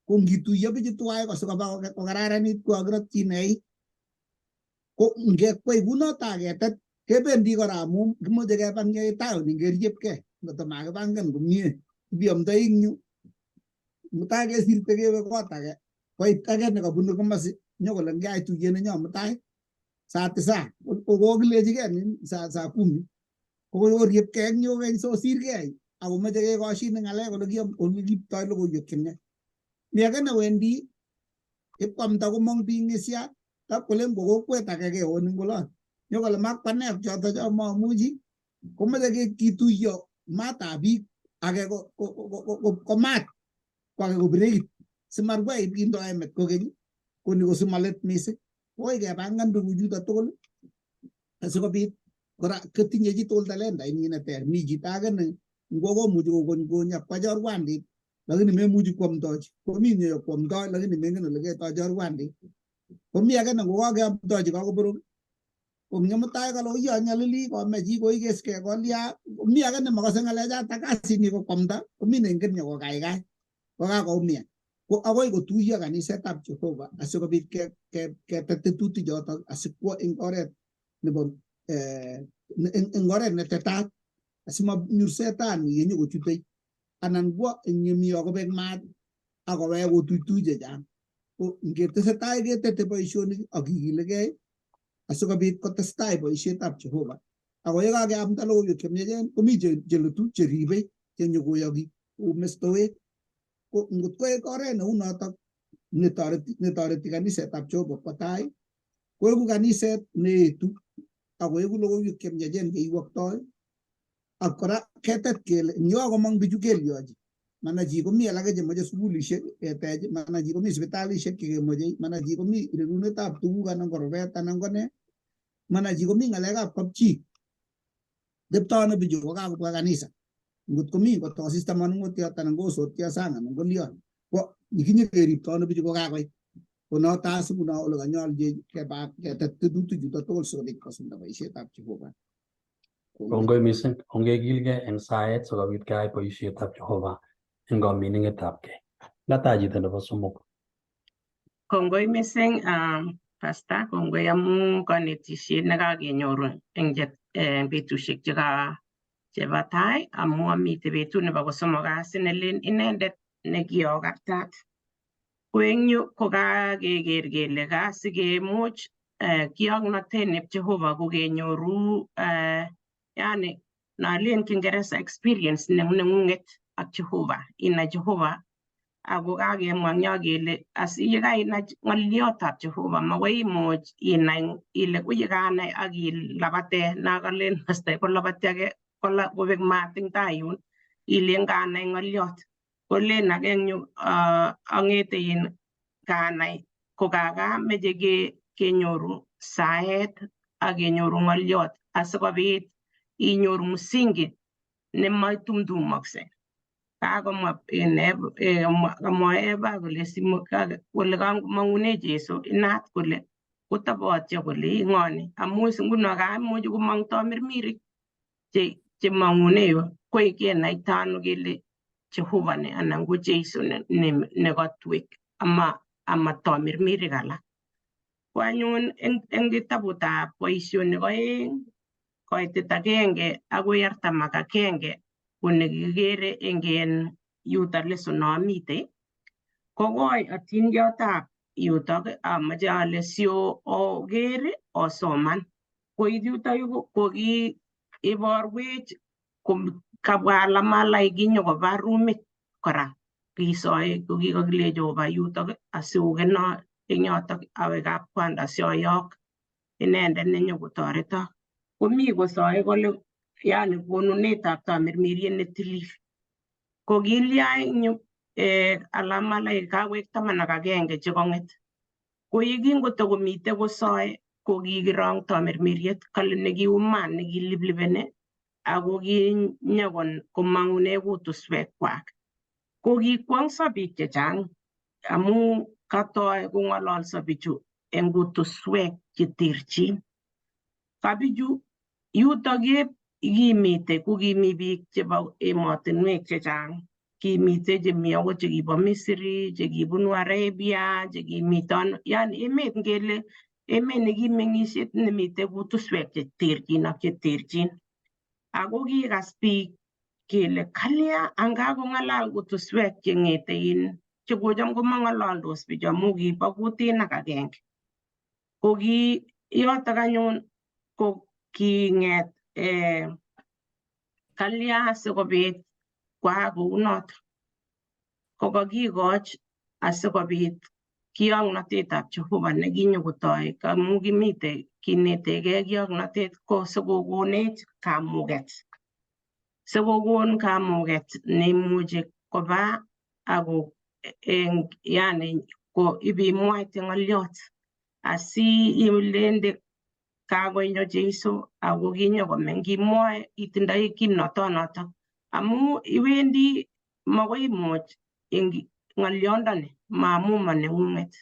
Ko ngituiyo bichu tuwai ko sikoba kokararanit kokakirotyin eik. Ko ngekwei kunoto aketet kebendi kora amu kimoche keba eng town ngeriepkei ngot makipangan komie ibiamdoi eng yu mutai kesirte kewe kot age koit age nekabunu komosi nyokole ngeai tuyet nenyo mutai saa tisa kokokilechigei nin saa kumi kokoriepkei eng yu kokeny sosirkei akomoche kekoshin ng'alek ole kiiptoi logoiwek chemiach. Mi age newendi ipkwamda komong biik ng'isiat tap kolen ko kokwet age keon eng olon nyokole makwane ak choto cho mamuchi komoche kituiyo matab biik age ko maat ko age ko brekit simarwai kindoe met kokeny ko ni ko simalet mising. Koi kepangan tuguchuto tugul asikobit kora kotinye chitugul talentainyi neter. Mi chito age ne ngwo komuchi kokony ak kwa chorwandit lakini memuchi kwamdochi. Komi ne kwamdoi lakini mengen ole ketoi chorwandit. Komi age ne ngokakeamdochi kakoborok ko mutai kole uyo nyalili kome chi koikeskei kolya. Mi age nemakose ng'alechatak kasinyi ko kwamda komi neingen nyokokaikai kokakoumian. Ko akoi kotuiyo kanisetab Jehova asikobit ketet tetutik chotok asikwo eng oret nebo eng oret netetat asimanyor setani yenyokochutei anan kwo eng yemi akobek maat akowek kotuitui chechang. Ko ngetesetai ketete boisionik ak kikilegei asikobit kotestai boisietab Jehova. Ako yekakeamda logoiwek chemyachen komi cheletu cheribei chenyokoyoki kou mestowek. Ko ngot koek oret neu notok netoreti kanisetab Jehova kwo tai koeku kaniset neetu akoeku logoiwek chemyachen cheiwoktoi ak kora ketet kele eng yokomong bichu kelyochi. Mana chi komi alake chemoche sukulishek ketech, mana chi komi sipitalishek chekemoche, mana chi komi rerunetab tuguk anan ko rubet anan ko ne. Mana chi komi ng'alekab kapchi. Tepto ano bichu kokakobwa kanisa. Ngot komi kotosista manung'otiot anan kosotyo sang anan kolion. Ko kinyekeripto ano bichu kokakoit. Ko noto as nguno ole kanyolchi keba ketet tetutik chuto tugul sikobit kosulda boisietab Jehova. Kongoi mising, ongekilgei eng saet sikobit keyai boisietab Jehova eng kamining'etabkei. Ngatai chito nebo somok. Kongoi mising Pastor, kongoi amu konetisiet nekakenyoru eng betusiek chebo tai amu amite betut nebo kosomok kasi nelen inendet nekiokartat. Ko eng yu ko kakeker kele kasikemuch kioknotet neb Jehova ko kenyoru yani nalen Kiingereza experience neng'ung'et ak Jehova, inai Jehova ako kakemwa eng yo kele asi yekainai ng'oliotab Jehova makoi imuch inai ile uyekanai ak ilabate nakalen pastor kolabati ake kobek maat eng tai yun ilen kanai ng'oliot kolen ake eng yu ang'ete in kanai ko kakameche kenyoru saet ak kenyoru ng'oliot asikobit inyoru msingi nemaitumtumoksei. Kakomwa kamwa Eva kole kole kamang'une Jesu inat kole kotobotyo kole ing'oni amu nguno kaimuch komong tamirmirik chemang'une yu ko kenaita ano kele Jehova ni anan ko Jesu nekatwek ama tamirmirik alak. Ko anyun eng kitabutab boisionik 2 koitet 1 akoi 41 ko nekikere eng yutok lesson amitei ko koi atindiotab yutok amache ale sio oker osoman. Koit yutok yu ko ki iborwech kabwa alamalai kinyokoba rumit kora kisoe ko kikakilecho oba yutok asiokeno eng yotok awe kapkwanda asioyok inendet nenyokotoretok. Komi kosoe kole yani konunetab tamirmiriet netilil. Ko kilya eng yu alamalai kawek 11 chekong'et. Ko yekingotokomite kosoe ko kikirong tamirmiriet kale nekiuman nekiliplipeni ako kinyokon komang'une kutuswekwak. Ko kikwong'so biik chechang amu katoi kong'ololso bichu eng kutuswek cheterchin. Kabichu yutok kimite ko kimi biik chebo emotinwek chechang. Kimite chemi akot chekibo Misri, chekibunu Arabia, chekimito yani emet ngele emet nekimeng'isiet nemite kutuswek cheterchin ak cheterchin. Ako kikas biik kele kalya angakong'alal kutuswek cheng'ete in chekocham komang'alaldos bichu amu kibo kutinak agenge. Ko ki yotok anyun ko king'et kalya sikobit koak kounoto. Ko kakikoch asikobit kioknotetab Jehova nekinyokotoi amu kimite kinetegei kioknotet ko sikokonech kamuket. Sikokon kamuket neimuchi koba ako yani ko ibimwaite ng'oliot asi ilende kakonyo Jesu ako kinyokomeny kimwoe itindoi kimnotonotok amu iwendi makoi imuch eng ng'oliondoni maamu maneng'ung'et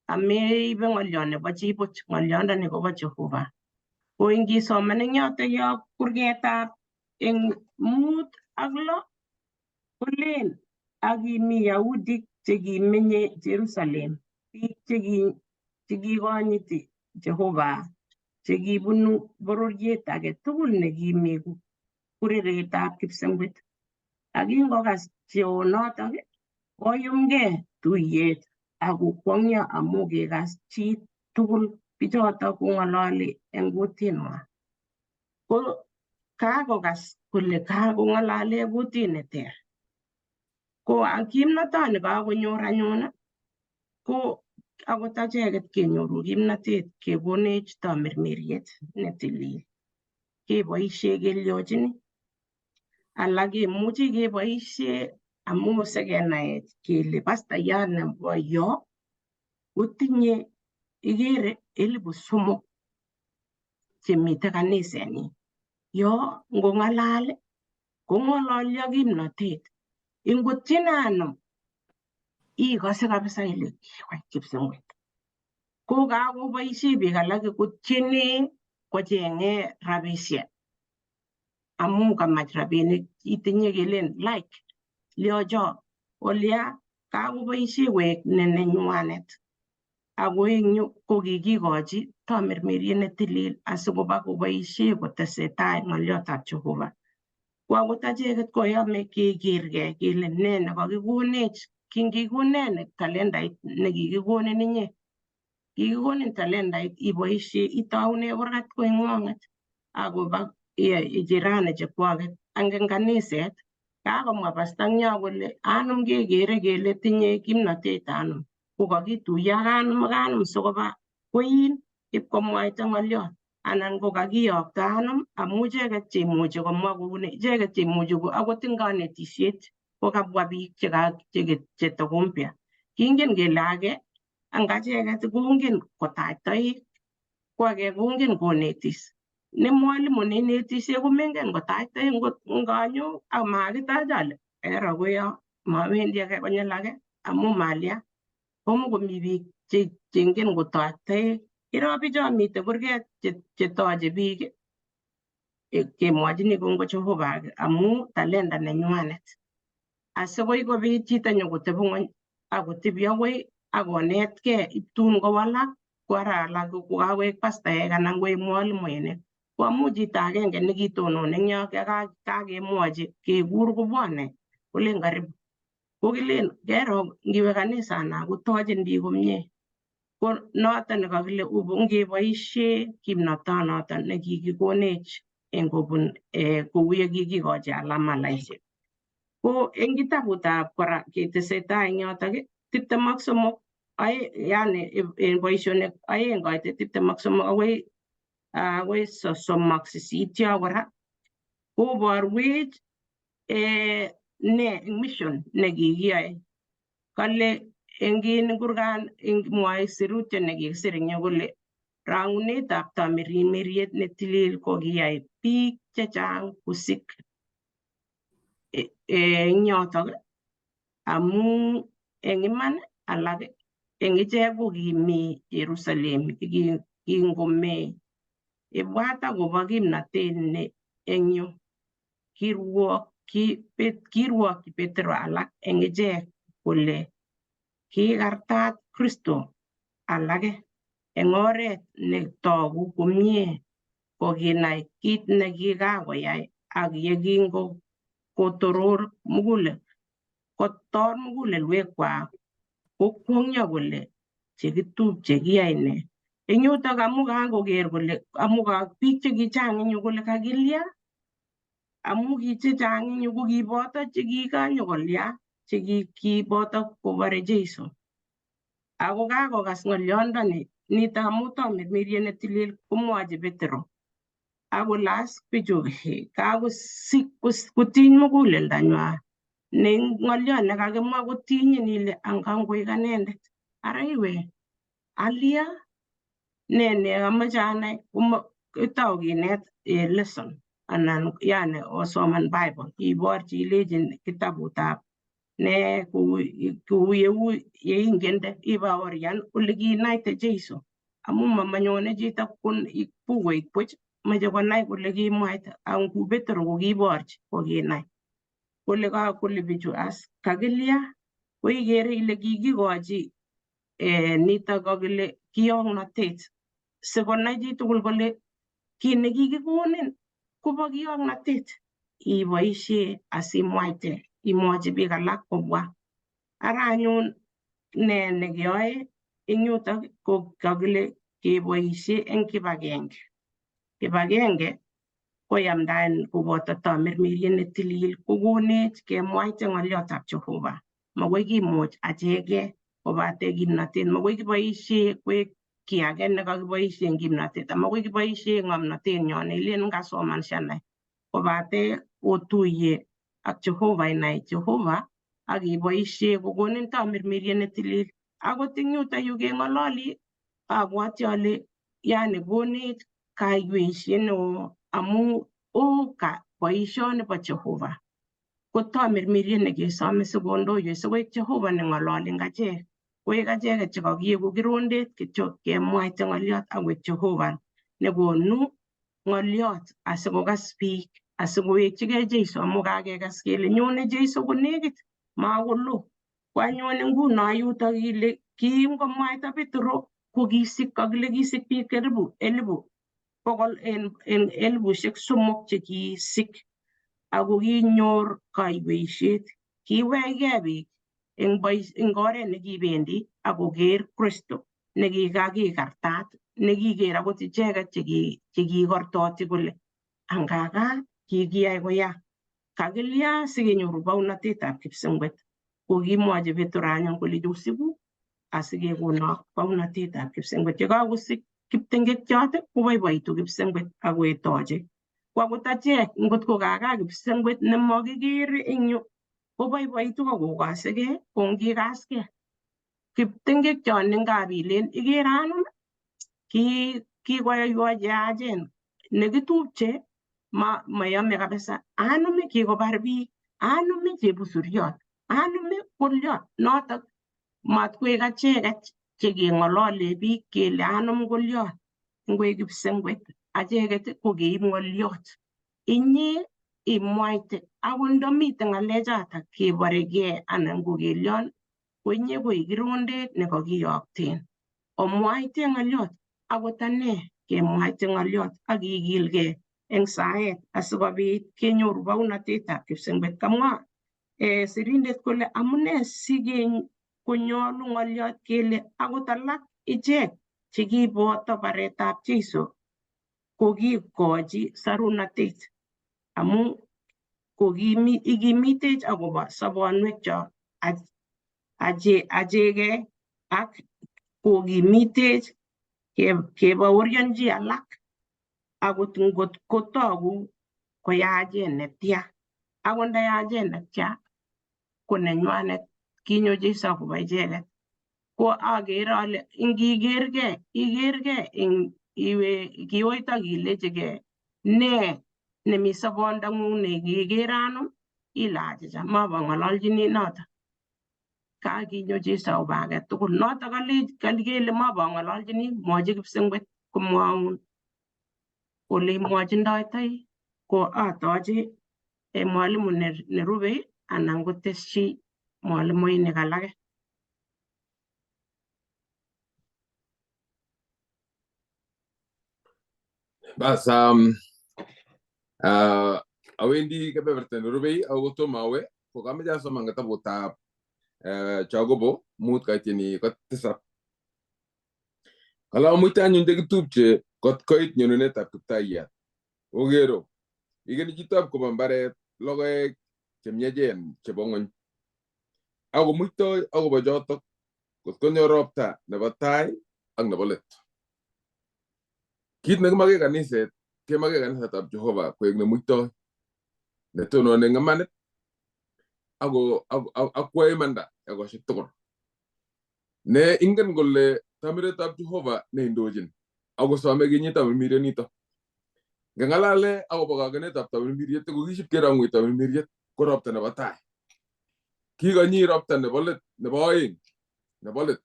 ameibe ng'oliot nebo chi buch ng'oliondoni kobo Jehova. Ko ingisoman eng yotok yo kurgetab eng 5 ak 6 kolen ak kimi Yahudik chekimenye Jerusalem biik chekikonyiti Jehova chekibunu bororiet age tugul nekimi kureretab kipsengwet. Ak kingokas cheonotok koyumgei tuiyet ak kokwong'yo amu kikas chi tugul bichotok kong'ololi eng kutinwa. Ko kakokas kole kakong'alale kutit neter. Ko kimnotoni kakonyor anyun ko akot acheket kenyoru kimnotet kekonech tamirmiriet netilil. Keboisie kelyochini alak kemuchi keboisie amu sikenai kele pastayat nebo yo kotinye ikere 3,000 chemiten kanisenyin. Yo ngong'alal kong'ololi ak kimnotet. Ingotyin anum ikose kabisa ile kiwai kipsengwet. Ko kakoboisie biik alak kotyene kocheng'e rabisiek amu kamach rabinik itinye kelen like liocho olya kakoboisie koek ne nenywanet ako eng yu ko kikikochi tamirmiriet netilil asikoba koboisie kotesetai ng'olyotab Jehova. Ko akot acheket koyome kekergei kele ne nekakikonech kingikonech talendait nekikikonin inye. Kikikonin talendait iboisie itaune kurgat koing'wong'et akoba jirani chekwoket. Angen kaniset kakomwa pastang'yo kole anum kekere kele tinye kimnotet anum ko kakituiyo ak anum ak anum sikoba kwein ipkomwaita ng'oliot anan ko kakiyokto anum amu icheket cheimuchi komwa kouni icheket cheimuchi ko akot eng kanetisiet ko kabwa biik chetokompya kingen kele age ang acheket kongen kotach toek ko age kongen konetis ne mwalimu neinetisye komengen kotach toek ngot nganyo ak makitach ale ero koyo mawendi age konyil age amu malya komukomi biik chengen kotach toek iro bicho mitei kurget chetoche biik kemwochini kongoi Jehova amu talenda nenywanet asikoi kobit chito nyokotebi ng'weny akotebi akoi akonetkei tun kowalak ko ara alak kokakoek pastaek anan koek mwalimuinik ko amu chito agenge nekitonon eng yo kakemwochi kekur kobwone kolen karibu ko kilen kero ngiwe kanisana kotochin biik komie ko noton nekakile ngeboisie kimnotonoton nekikikonech eng kobun kou ye kikikochi alamalaisiek. Ko eng kitabutab kora ketesetai eng yotok 23 yani en boisionik 2 koitet 23 akoi 38 yo kora koborwech ne mission nekikiyoe kale eng kin kurgan eng mwoe sirutiet nekikisir eng yu kole rangunetab tamirmiriet netilil kokiyai biik chechang kusik eng yotok amu eng iman alak eng ichek ko kimi Jerusalem kingomee. Ibwat akobo kimnatet ne eng yu kirwokyi Petro alak eng ichek kole kikartat Kristo alake eng oret netoku komie kokinai kit nekikakoyai ak yekingotoror kotor mugulelwekwak kokwongyo kole chekitupche kiyai nee. Eng yutok amu kakoker kole amu biik chekichang eng yu kole kakilya amu ki chechang eng yu ko kiboto chekikanyokolya chekiboto kobore Jesu. Ako kakokas ng'olyondoni nito amu tamirmiriet netilil komwochi Petro akole as bichu kakosik kotiny muguleldanywa ne ng'oliot nekakimwa kotinyin ile angangoik anendet ara iwe alia ne neamache anai kotou kinet lesson anan yani osoman Bible iborchi ilechin kitabutab ne kou yeu yeingende ibaorian ole kiinaite Jesu amu mamanyone chito bukuit buch moche konai kole kimwaita ak ku Petro kokiborchi kokinai kole kakole bichu as kakilya ko ikere ile kikikochi nitok kakile kiyong'notet sikonai chitugul kole kit nekikikonin kobo kiyong'notet iboisie asimwaite imwochi biik alak kobwa. Ara anyun ne nekeyoe eng yutok ko kakile keboisie eng kibagenge. Kibagenge koyamdaen koboto tamirmiriet netilil kokonech kemwaite ng'olyotab Jehova. Makoi kimuch acheke kobate kimnotet, makoi kiboisie koek kiy age nekakiboisie eng kimnotet, amakoi kiboisie ng'omnotet nyo neilen ngasoman sianai kobate otuiye ak Jehova inai Jehova ak iboisie kokonin tamirmiriet netilil. Akot eng yuto yu keng'ololi abwati ale yani konech Kaiweisiet neo amu oo boisioni bo Jehova. Ko tamirmiriet nekesome sikondoiwech sikoik Jehova neng'ololi eng achek. Koik acheket chekakieku kirondet kityo kemwaite ng'oliot akoik Jehova nekonu ng'oliot asikokas biik asikowekchigei Jeiso amu kakekas kele nyone Jeiso konekit makolo. Ko anyun nguno yutok kile kiingomwaita Petro ko kisik kakile kisik biik karibu elipu bokol en 3,000 chekisik ako kinyor kaiweisiet. Kiwekgei biik eng oret nekibendi akoker Kristo nekikakikartat nekiker akot icheket chekikortoti kole angaka kikiyai koya. Kakilya sikenyoru baunatetab kipsengwet. Kokimwochi Petro anyun kole josibu asikekonok baunatetab kipsengwet. Yekakosik kiptengekchot koboiboitu kipsengwet akoetoche. Ko akot achek ngot ko kaka kipsengwet nemakikere eng yu koboiboitu akokasikei ko ngikaskei. Kiptengekchot ne ngap ilen ikere anum kikoyoiwo cheyachen nekitupche mayome kabisa. Anum kikobar biik, anum chebusuriot, anum koliot notok matkoek acheket chekeng'olole biik kele anum koliot ngoek kipsengwet acheket ko keib ng'oliot. Inye imwaite akot ndamite ng'alechatak keborekei anan ko kelion ko inye ko kirondet nekakiyokten. Omwaite ng'oliot akot ane kemwaite ng'oliot ak kikilgei eng saet asikobit kenyoru baunatetab kipsengwet. Kamwa sirindet kole amune sikonyolu ng'oliot kele akot alak ichek chekiboto baretab Jeiso kokikochi sarunatet amu ikimitech akobo sobonwekchok acheke ak kokimitech kebaorionchi alak akot ngot kotoku koyachen netya. Akot ndayachen netya ko nenywanet kinyo Jeiso akobo icheket. Ko akere ale ngikerkei ikerkei eng iwe kiwoit ak ilechigei ne nemi sobondang'ung nekikere anum ile achicha mabong'ololchini noto. Kakinyo Jeiso akobo age tugul noto kele mabong'ololchini mwochi kipsengwet komwoun ole imwochindoitoi ko atoche mwalimu nerubei anan kotesyi mwalimuinik alake. Bas, awendi kebeberta nerubei ako kotomo awe ko kameche asoman kitabutab Jacobo 5 kaitini ko 7. Kale amuite anyun chekitupche kot koit nyonunetab Kiptayat. Okero, ikeni chitab koba mbaret logoek chemiachen chebo ng'ony. Ako muitoi akobo chotok kot konyo ropta nebo tai ak nebo let. Kit nekimake kaniset, kemake kanisetab Jehova koek nemuitoi, netononi eng imanit ak kwae imanda ekosiek tugul. Ne ingen kole tamiretab Jehova neindochin akosome kinyit tamirmiriet nito. Ngeng'alale akobo kakenetab tamirmiriet ko kisip kerong'wech tamirmiriet ko ropta nebo tai. Kikonyi ropta nebo let nebo oeng nebo let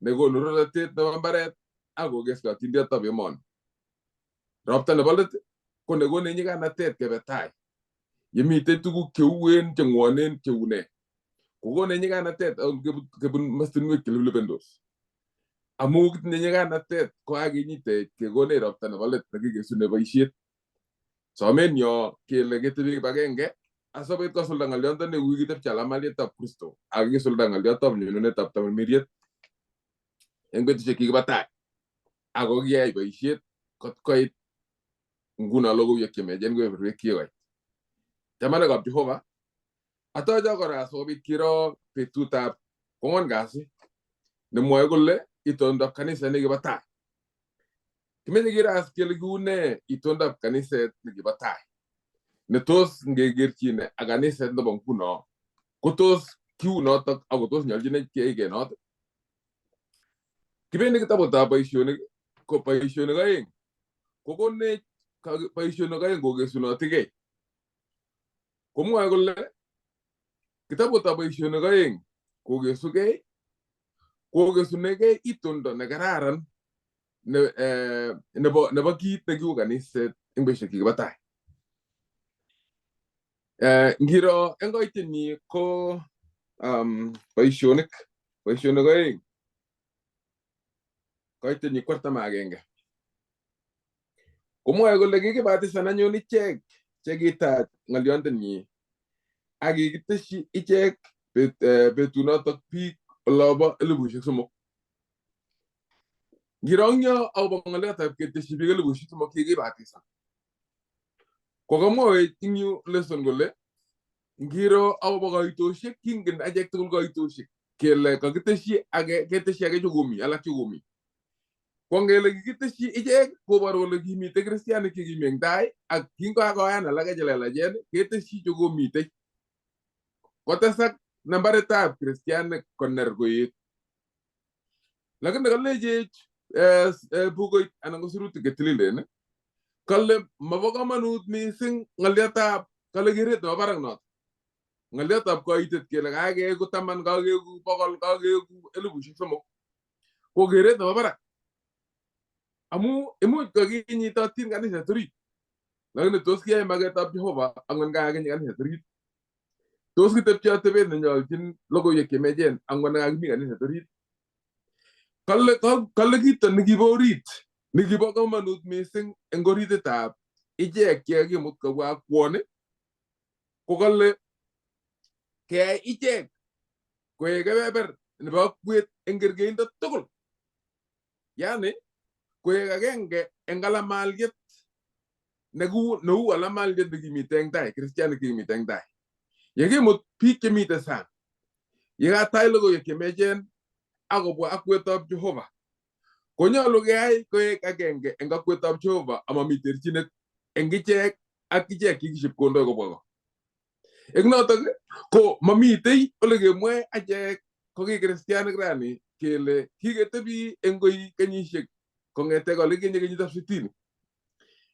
nekonu rorotet nebo mbaret ak kokes katindietab emoni. Ropta nebo let ko nekonech nyiganatet kebe tai. Yemitei tuguk cheuen cheng'wonen cheune. Kokonech nyiganatet kebun mastinwek cheliblibendos. Amu kitinye nyiganatet ko kakinyitech kekonech ropta nebo let nekikesune boisiet. Somenyo kele ketebi kibagenge asikobit kosulda ng'olyondoni kikitepche alamalietab Kristo ak kisulda ng'olyotab nyonunetab tamirmiriet eng betusiek chekibo tai. Ako kiyai boisiet kot koit nguno logoiwek chemiachen kebeberwek kikoit. Chamanikab Jehova, atocho kora asikobit kiro betutab kwang'wan kasi nemwoe kole itondab kaniset nekibo tai. Kimeche kiro as kele kiune itondab kaniset nekibo tai. Netos ngekerchine ak kaniset nebo nguno kotos kiu notok ako tos nyolchinech keige notok. Kibendi kitabutab boisionik ko boisionik 2 Kokonech boisionik aeng kokesunotikei. Komwoe kole kitabutab boisionik aeng kokesugei kokesunegei itondo nekararan nebo kit nekiu kaniset eng betusiek chekibo tai. Ngiro eng koitenyi ko boisionik aeng koitenyi 41. Komwoe kole kikibatisan anyun ichek chekitach ng'olyondenyi ak kikiteshi ichek betunotok biik olobo 3,000. Ngiro eng yo akobo ng'olyotab keteshi biik 3,000 kikibatisan. Kokamwowech eng yu lesson kole ngiro akobo kaitoshek kingen achek tugul kaitoshek kele kakiteshi age keteshi age chekomi alak chekomi. Ko ngele kikiteshi ichek koboru kole kimitei kristianik chekimi eng tai ak kingokakoyan alake chelelachen keteshi chekomitei. Kotesak nambaritab kristianik koner koet. Lakini kalechech bukuit anan ko sirutik chetililen kale mabo komonut mising ng'olyotab kale keret nebo barak noto. Ng'olyotab koitet kele kakeeku 10, kakeeku 100, kakeeku 3,000. Ko keret nebo barak. Amu imuch kakinyitotin kaniset orit. Lakini tos kiyai maketab Jehova ang'wan kakinyi kaniset orit. Tos kitepche atebet nenyolchin logoiwek chemiachen ang'wan kakimi kaniset orit. Kale kito nekibo orit nekibo komonut mising eng orititab ichek chekakimut kobwa akwon ko kale keyai ichek koek kebeber nebo akwet eng kerkeindo tugul. Yani koek agenge eng alamaliet neu alamaliet nekimite eng tai, kristianik chekimite eng tai. Yekimut biik chemite sang, yekatai logoiwek chemiachen akobwa akwetab Jehova, konyolu keyai koek agenge eng akwetab Jehova amami terchinet eng ichek ak ichek chekisip kondoi kobwa ko. Eng notok ko mamitei ole kemwoe achek ko ki kristianik rani kele kiketebi eng koi kenyisiek kong'ete kole kinye kenyitab 60.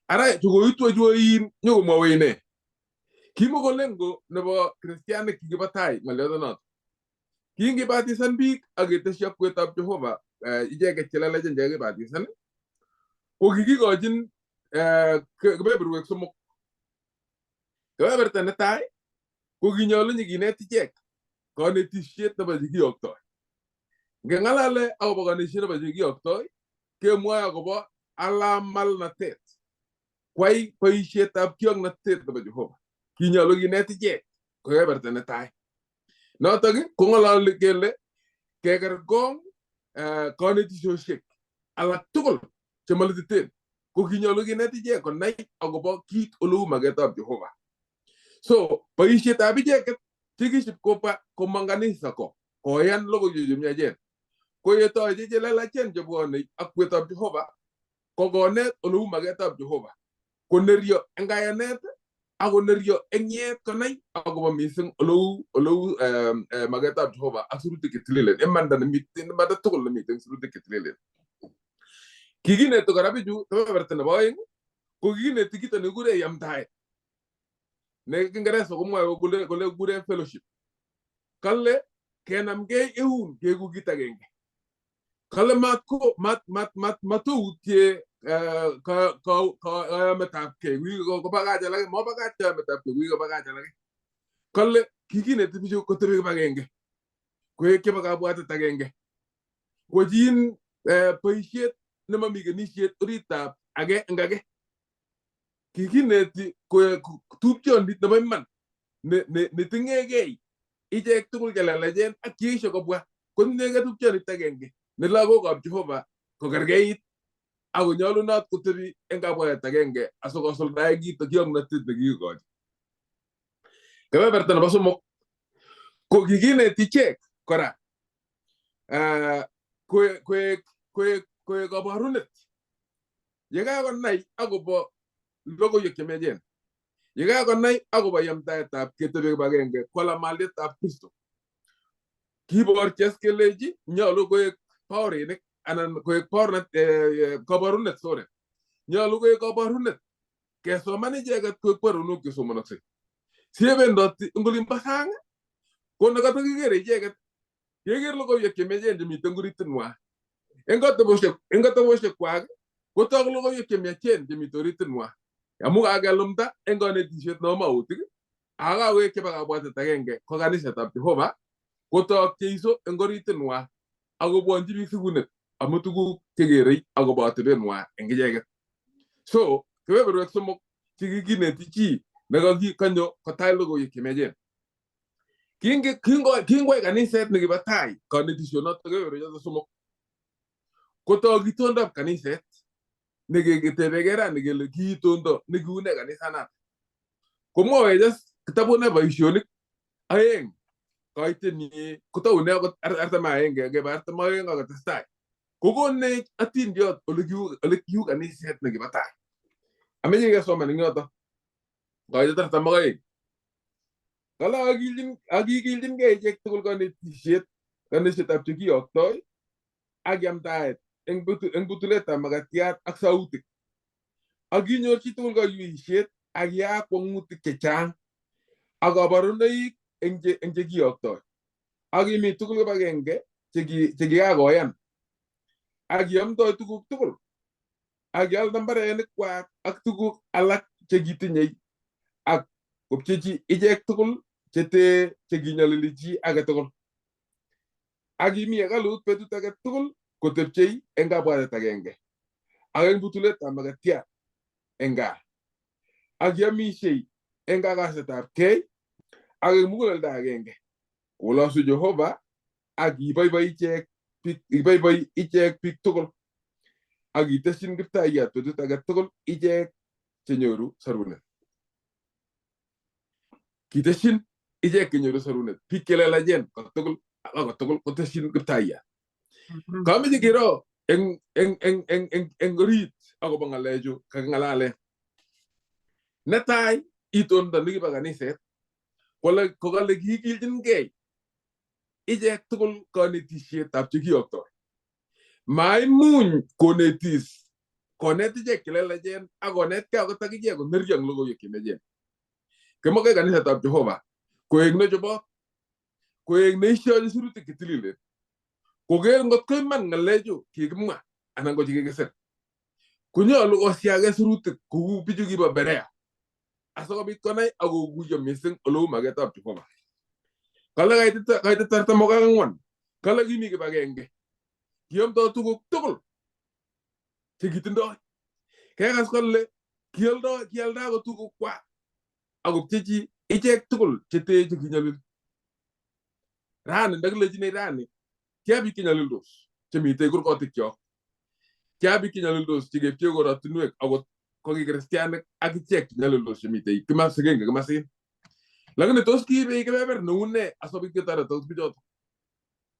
Ara chukoitwo chuoin nyokomwowech ne? Kimoko lengo nebo kristianik kikibo tai ng'olyotonoto. Kingibatisan biik ak keteshi akwetab Jehova icheket chelelachen chekakibatisan ko kikikochin kebeberwek somok. Kebeberta netai ko kinyolu nyikinet ichek konetisiet nebo chekiyoktoi. Ngeng'alale akobo konetisiet nebo chekiyoktoi kemwoe akobo alamalnatet. Kwai boisietab kioknotet nebo Jehova. Kinyolu kinet ichek kebeberta netai. Notok kong'ololi kele kekerkong konetisiosiek alak tugul chemalititeen ko kinyolu kinet ichek konai akobo kit oleu maketab Jehova. So boisietab icheket chekisip kobwa komong kanisa ko koyan logoiwek chemiachen. Ko yetoche chelelachen chebwonei akwetab Jehova ko konet oleu maketab Jehova. Koneryo eng kayanet ak koneryo eng yeet konai akobo mising oleu maketab Jehova ak sirutik chetililen. Imanda nemiten imanda tugul nemiten sirutik chetililen. Kikineti kora bichu kebeberta nebo aeng ko kikineti kito nekikure yamtaet. Ne Kiingereza komwoe kole kikure fellowship. Kale kenamgei eun keeku kit agenge. Kale matoutye kayametabkei kobakach alake mobakach kayametabkei kobakach alake. Kale kikineti bichu kotebi kibagenge koek chebo kabwatet agenge. Kwochin boisiet nemami kenisiet oritab age eng age. Kikineti koek tupchondit nebo iman neting'egei ichek tugul chelelachen ak cheisho kobwa koting'egei tupchondit agenge ne lagokab Jehova kokerkeit ak konyolunot kotebi eng kabwatet agenge asikosuldae kito kiong'notet nekikikochi. Kebeberta nebo somok ko kikineti ichek kora koek kaborunet. Yekakonai akobo logoiwek chemiachen, yekakonai akobo yamtaetab ketebi kibagenge kwalamalietab Kristo. Kiborchi kelechi nyolu koek baorinik anan koek kaborunet sorry. Nyolu koek kaborunet kesoman icheket koek baronok chesomonoksei. Siebendoti eng olimbo sang ko nekatakikere icheket keker logoiwek chemiachen chemiten oritinwa. Eng katebosiek kwak kotok logoiwek chemiachen chemiten oritinwa. Amu kakelumda eng konetisiet nebo mautik ak kawek chebo kabwatet agenge ko kanisetab Jehova kotok Jeiso eng oritinwa ak kobwonchi biik sikunet amu tuguk chekerei akobo atebenwa eng icheket. So kebeberwek somok chekikineti chi nekakanyo kotai logoiwek chemiachen. Kingoyai kaniset nekibo tai konetishonoto kebeberwek choto somok kotok itondab kaniset nekeketebekei rani kele ki itondo nekiune kanisanato. Komwowech as kitabut nebo boisionik 2 koitenyi kotoune akot 41 keba 42 akotestai kokonech atindiot ole kiu kaniset nekibo tai. Ameche kesoman eng yoto koitet 42. Kale akikilchinkei ichek tugul konetisiet kanisietab chekiyoktoi ak yamdaet eng butuletab makatiat ak sautik. Ak kinyor chitugul kaiweisiet ak yaak kwong'utik chechang ak kaborunoik eng chekiyoktoi. Ak kimi tugul kibagenge chekikakoyan. Ak kiamdoi tuguk tugul. Ak kialda mbarenik kwak ak tuguk alak chekitinyei ak kopchechi ichek tugul chetee chekinyolili chi age tugul. Ak kimi hekalut betut age tugul kotepchei eng kabwatet agenge ak eng butuletab makatiat eng gaa. Ak kiamisiei eng kakasetab kei ak eng muguleldo agenge. Kolosu Jehova ak kiboiboi ichek biik tugul. Ak kitesyin Kiptayat betut age tugul ichek chenyoru sorunet. Kitesyin ichek chenyoru sorunet. Biik chelelachen kotugul ak kotugul kotesyin Kiptayat. Kameche kero eng orit akobo ng'alechu kaking'alalen. Netai itondo nekibo kaniset kole kokale kikilchinkei ichek tugul konetisietab chekiyoktoi. Maimuny konetis konet ichek chelelachen ak konetkei akot akichek koneryo eng logoiwek chemiachen. Kimoche kanisetab Jehova koek nechobot, koek neisyochi sirutik chetililen, koker ngot ko iman ng'alechu kikimwa anan ko chekikisir. Konyolu kosiage sirutik kou bichu kibo Berea asikobit konai ak kokuyo mising oleu maketab Jehova. Kale kaitet 44, kale kimi kibagenge, kiomdoi tuguk tugul chekitindoi. Kekas kole kioldo kialda akot tugukwak ak kopchechi ichek tugul chetee chekinyolili. Rani ndakilechini rani tia biik chenyolildos chemitei kurgotikyok. Tia biik chenyolildos chekepchee korotinwek akot ko ki kristianik ak ichek chenyolildos chemitei sigenge kimasin. Lakini tos kiibei kebeber neu nee asikobit ketoretok bichoto?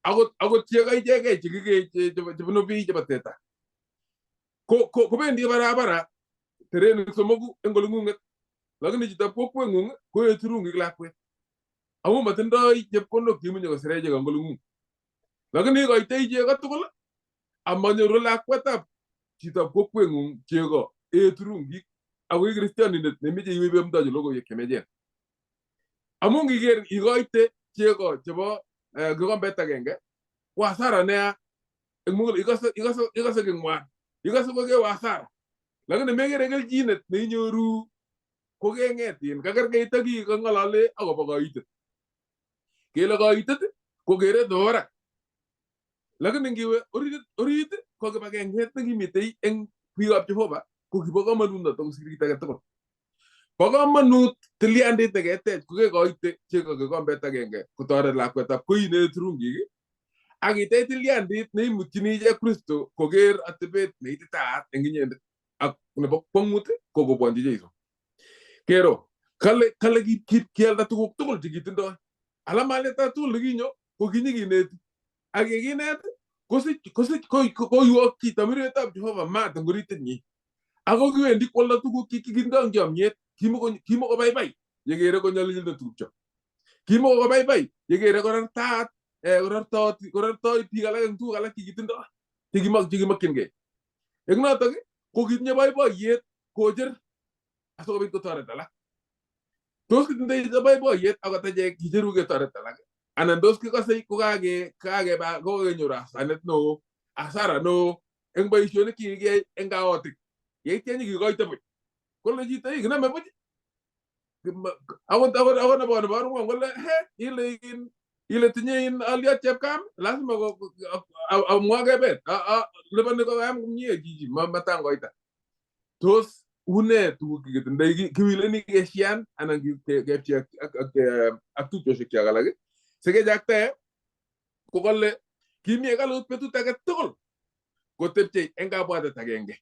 Akot chego ichegei chekikee chebunu bii chebo teta. Kobendi barabara terenik somoku eng oling'ung'et. Lakini chitab kokweng'ung koee turungik lakwet. Amu matindoi chepkondok cheimuche kosire chego eng oling'ung. Lakini ikoitoi chego tugul amanyoru lakwetab chitab kokweng'ung chego ee turungik ako i kristianindet nemeche iwe ibeamdochi logoiwek chemiachen. Amu ngiker ikoite chego chebo kikombet agenge ko hasara nea eng mugulel ikose king'wan ikose kokewe hasara lakini mekere kelchinet neinyoru kokeng'et in kakerkeit ak kii kang'alale akobo kaitet. Kele kaitet ko keret nebo barak. Lakini ngiwe orit orit ko kibagenget nekimitei eng biikab Jehova ko kibo komonut noto kosir kit age tugul. Bo komonut tilyandit neketech kokekoite chego kikombet agenge kotoret lakwetab koin ee turungik ak itech tilyandit neimutchini ichek Kristo koker atebet neititaat eng inyendet ak nebo kwongut ko kobwonchi Jeiso. Kero kale kialda tuguk tugul chekitindoi. Ala malitab tugul nekinyo ko kinyikineti ak yekinet kosich koywokyi tamirwetab Jehova maat eng oritinyi. Ako kiwendi kwoldo tuguk chekitindoi eng chomyet kimokobaibai yekere konyolildo tupcho. Kimokobaibai yekere korortaat korortoi biik alak eng tuguk alak chekitindoi chekimokyingei. Eng notok Ko kitinye boiboiyet kocher asikobit kotoret alak. Tos kitindoi boiboiyet akot achek kicheru ketoret alak anan tos kikose kokakeba kokakenyor asanet neo, asara neo eng boisionik chekikiyai eng kaotik. Yeitya nyikikoite buch. Kole chito "Ii, kiname buch. Akot nebo arung'wong kole he ile in ile tinye in aliot chepkam lazima amwa kebet liponi koyam komie chichi matangoita. Tos une tuguk chekitindoi kiwileni keshian anan kepchei ak tupchosiek alak sikechaktae ko kole kimi hekalut betut age tugul kotepchei eng kabwatet agenge.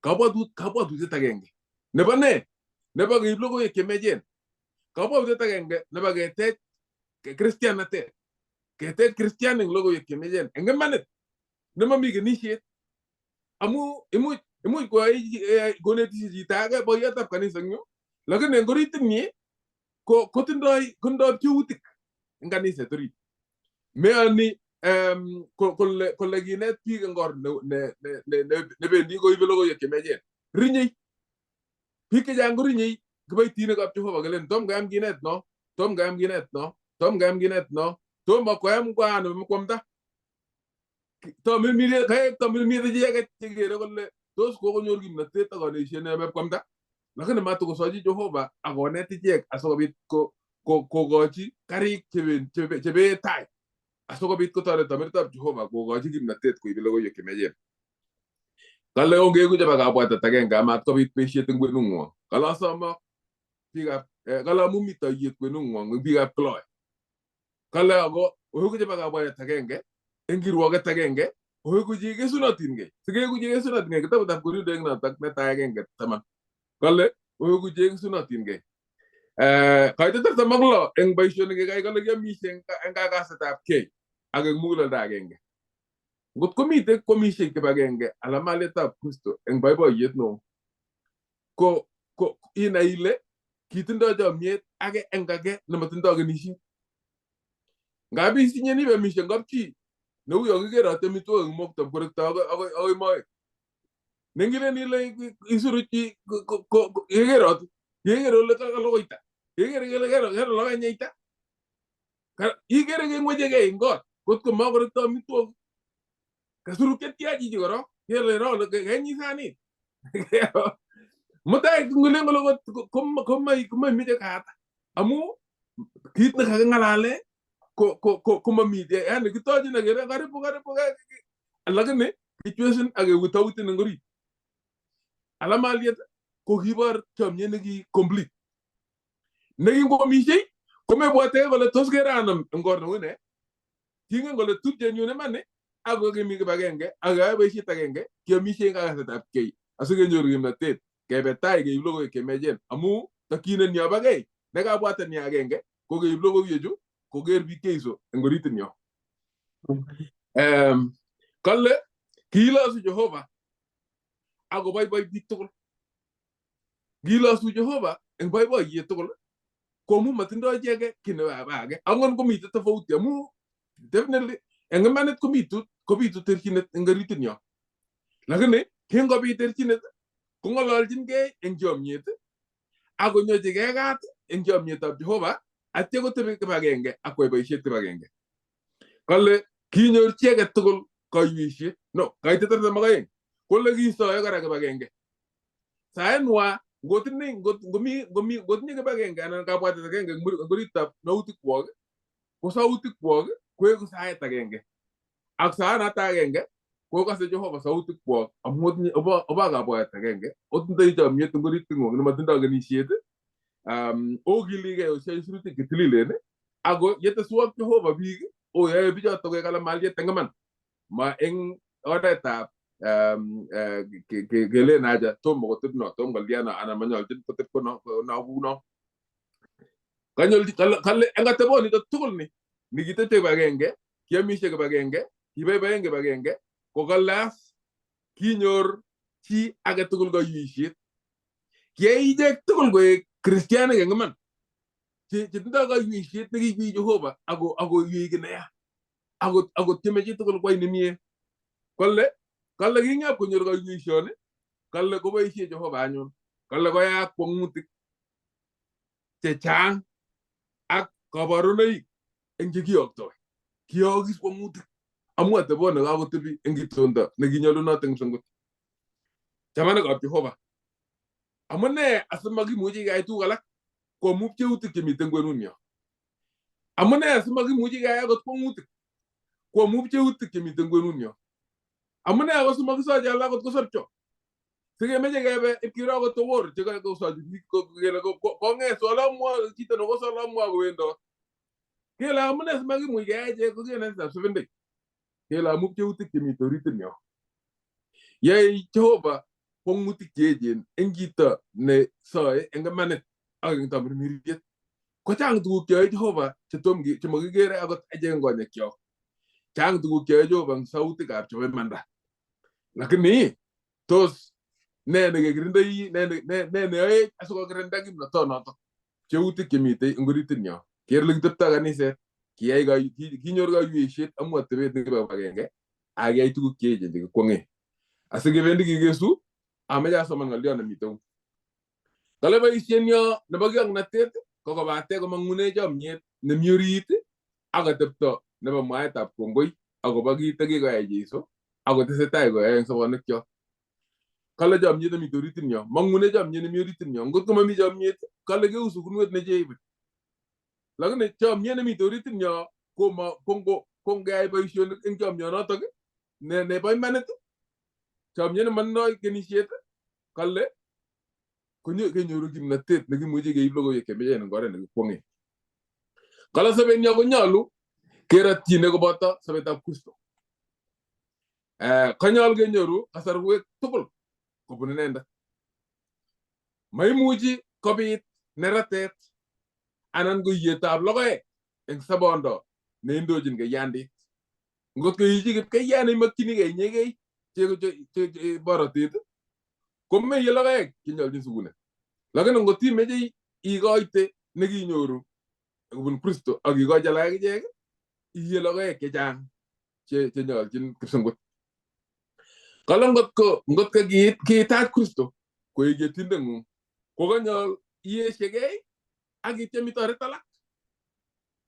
Kabwatutiet agenge. Nebo ne? Nebo keib logoiwek chemiachen. Kabwatutiet agenge nebo ketech kristianatet. Ketech kristian eng logoiwek chemiachen eng imanit nemomi kenisiet. Amu imuch koyai konetisie chito age boiyotab kanisa eng yu, lakini eng oritit nyi ko kotindoi kotindoi pcheutik eng kaniset orit. Meyoni kole kinet biik eng or nebendi koibe logoiwek chemiachen. Rinyei. Biik chechang korinyei kiboitinikab Jehova kelen tom koyam kinet no, tom koyam kinet no, tom koyam kinet no, tomo koyam koan kwamta. Tomirmire tomirmire icheket chekere kole tos kokonyor kimnatet ak konesiet neyome kwamta. Lakini matokosochi Jehova ak konet ichek asikobit kokochi karik chebee tai asikobit kotoret tamirtab Jehova kokochi kimnatet koibe logoiwek chemiachen. Kale ongeku chebo kabwatet agenge amat kobit besiet eng kwenung'wong. Kale asomok biikab kale amu mi toiyet kwenung'wong eng biikab Chloe. Kale ako oeku chebo kabwatet agenge eng kirwoket agenge oeku chekesunotinkei. Sikeku chekesunotinkei kitabutab Korinto eng notok netai 1:10. Kale oeku chekesunotinkei. Kaitet 46 eng boisionik kekai kale kiamisie eng kakasetab kei ak eng muguleldo agenge. Ngot komite kwamisie kibagenge ala malietab Kristo eng boiboiyet neo ko inai ile kitindoi chomiet age eng age nematindoi kenisiet. Ngap isinye nibemishe eng kapchi neu yo kikeroti amitwogik eng mokto korekto akoi moet. Nengilen ile isuruchi kekeroti keker ole kalogoita keker kele kalokenyeita ikere kengwechekei eng kot kotko makorekto amitwogik kasuruk tia chichi korok kele ro kenyi sanit. Mutai ngolen kole komaimeche kaata amu kit nekaking'alale komamite yani kitochin akele karibu karibu lakini kichwesin ak kewitautin eng orit. Ala maliet ko kibor chomiet neki complete. Nekingwomishei komebwote kole tos keranam eng or neu ne. Kingen kole tupchenyun iman ako kimi kibagenge ak keyoe boisiet agenge kiamishei eng kakasetab kei asikenyoru kimnatet kebe tai keib logoiwek chemiachen amu tokyinet nyo bo kei nekabwatet nyo agenge ko keib logoiwechu koker biik Jeiso eng oritit nyo. Kale kiilosu Jehova ako boiboi biik tugul. Kiilosu Jehova eng boiboiyet tugul ko amu matindoi chi age kiy nebo age. Angot komitei tofauti amu definitely eng imanit kobitu terchinet eng oritit nyo. Lakini kingobit terchinet kong'ololchinkei eng chomiet ak konyochigei kat eng chomietab Jehova atya kotebi kibagenge ak kwai boisiet kibagenge. Kale kinyor chi age tugul kaiweisiet. No, kaitet 42. Kole kisoe kora kibagenge. Saenwa ngotinye ngotinye kibagenge anan kabwatet agenge eng oritab nautikwok ko sautikwok koeku saet agenge. Ak saanata agenge kokase Jehova sautikwok amu otinye obo kabwatet agenge otindoi chomiet eng oriting'ung nematindoi kenisiet okiligei osiai sirutik chetililen ako yeteswok Jehova biik oyoe bichoto koek alamaliet eng iman ma eng oretab kelen aja tomo koteb no tom koliano anan manyolchin koteb kono kuno. Kale eng atebonito tugul ni nikitepche kibagenge kiamishe kibagenge kiboiboen kibagenge ko kalas kinyor chi age tugul kaiweisiet. Kiyai ichek tugul koek kristianik eng iman chetindoi kaiweisiet nekiiwei Jehova ako iwei kiy neya ako tieme chitugul kwai nemie. Kole kale kingap konyor kaiweisioni Kale koboisie Jehova anyun. Kale koyaak kwong'utik chechang ak kabarunoik eng chekiyoktoi. Kiyookis kwong'utik amu atebot nekakotebi eng itondo nekinyolunot eng kipsongot. Chamanikab Jehova, amune asimakimuchi keyai tuguk alak ko amu pcheutik chemiten kwenunyo. Amune asimakimuchi keyai akot kwong'utik ko amu pcheutik chemiten kwenunyo. Amune ako simakisochi alak kot kosobcho. Sikemeche kebe ipkiro akot Owuor chekakosochi biik kele kong'et Solomwa chito nebo Solomwa kowendot. Kele amune simakimuch keyai achek ko kenetab 70. Kele amu pcheutik chemiten oritinyo. Yae Jehova kwong'utik cheechen eng chito ne soe eng imanit ak eng tamirmiriet. Kochang tuguk cheyoe Jehova chetom chemakikere akot achek eng konyekyok. Chang tuguk cheyoe Jehova eng sautikab chebo imanda. Lakini tos ne nekekirindoi ne neyoech asikokirinda kimnotonotok pcheutik chemitei eng oritinyo. Ker ole kiteptoi kaniset kiyai kinyor kaiweisiet amu atebet nekibo kibagenge ak kiyai tuguk cheechen chekikwong'e. Asikebendi kikesu ameche asoman ng'oliot nemitei uu. Kale boisienyo nebo kioknotet ko kobate komang'une chomyet nemi orit ak atepto nebo mwaetab kongoi akobo kit nekikoyai Jesu akotesetai koyae eng sobonwekyok. Kale chomyet nemite oritinyo, mang'une chomyet nemi oritinyo. Ngot ko mami chomyet, kale keusu kunwet necheibe. Lakini chomyet nemite oritinyo koma kongo kongeyai boisionik eng chomyonotok ne nebo imanit, chomyet nemotindoi kenisiet, kale konyo kenyoru kimnatet nekimuche keib logoiwek chemiachen eng oret nekikwong'e. Kale sobenyo konyolu kerotyine koboto sobetab Kristo. Konyol kenyoru kasarwek tugul kobun inendet. Maimuchi kobit neratet anan ko iyetab logoek eng sobondo neindochin keiyandit. Ngot ko ichi kipkeiyat neimokchinigei inyegei borotet, komeiye logoek chenyolchin sukunet. Lakini ngot imeche ikoite nekinyoru kobun Kristo ak ikochi alak akichek, iye logoek chechang chenyolchin kipsongot. Kale ngotko kiitach Kristo koek yetindeng'ung, ko kanyol iyeshegei ak ityem itoret alak.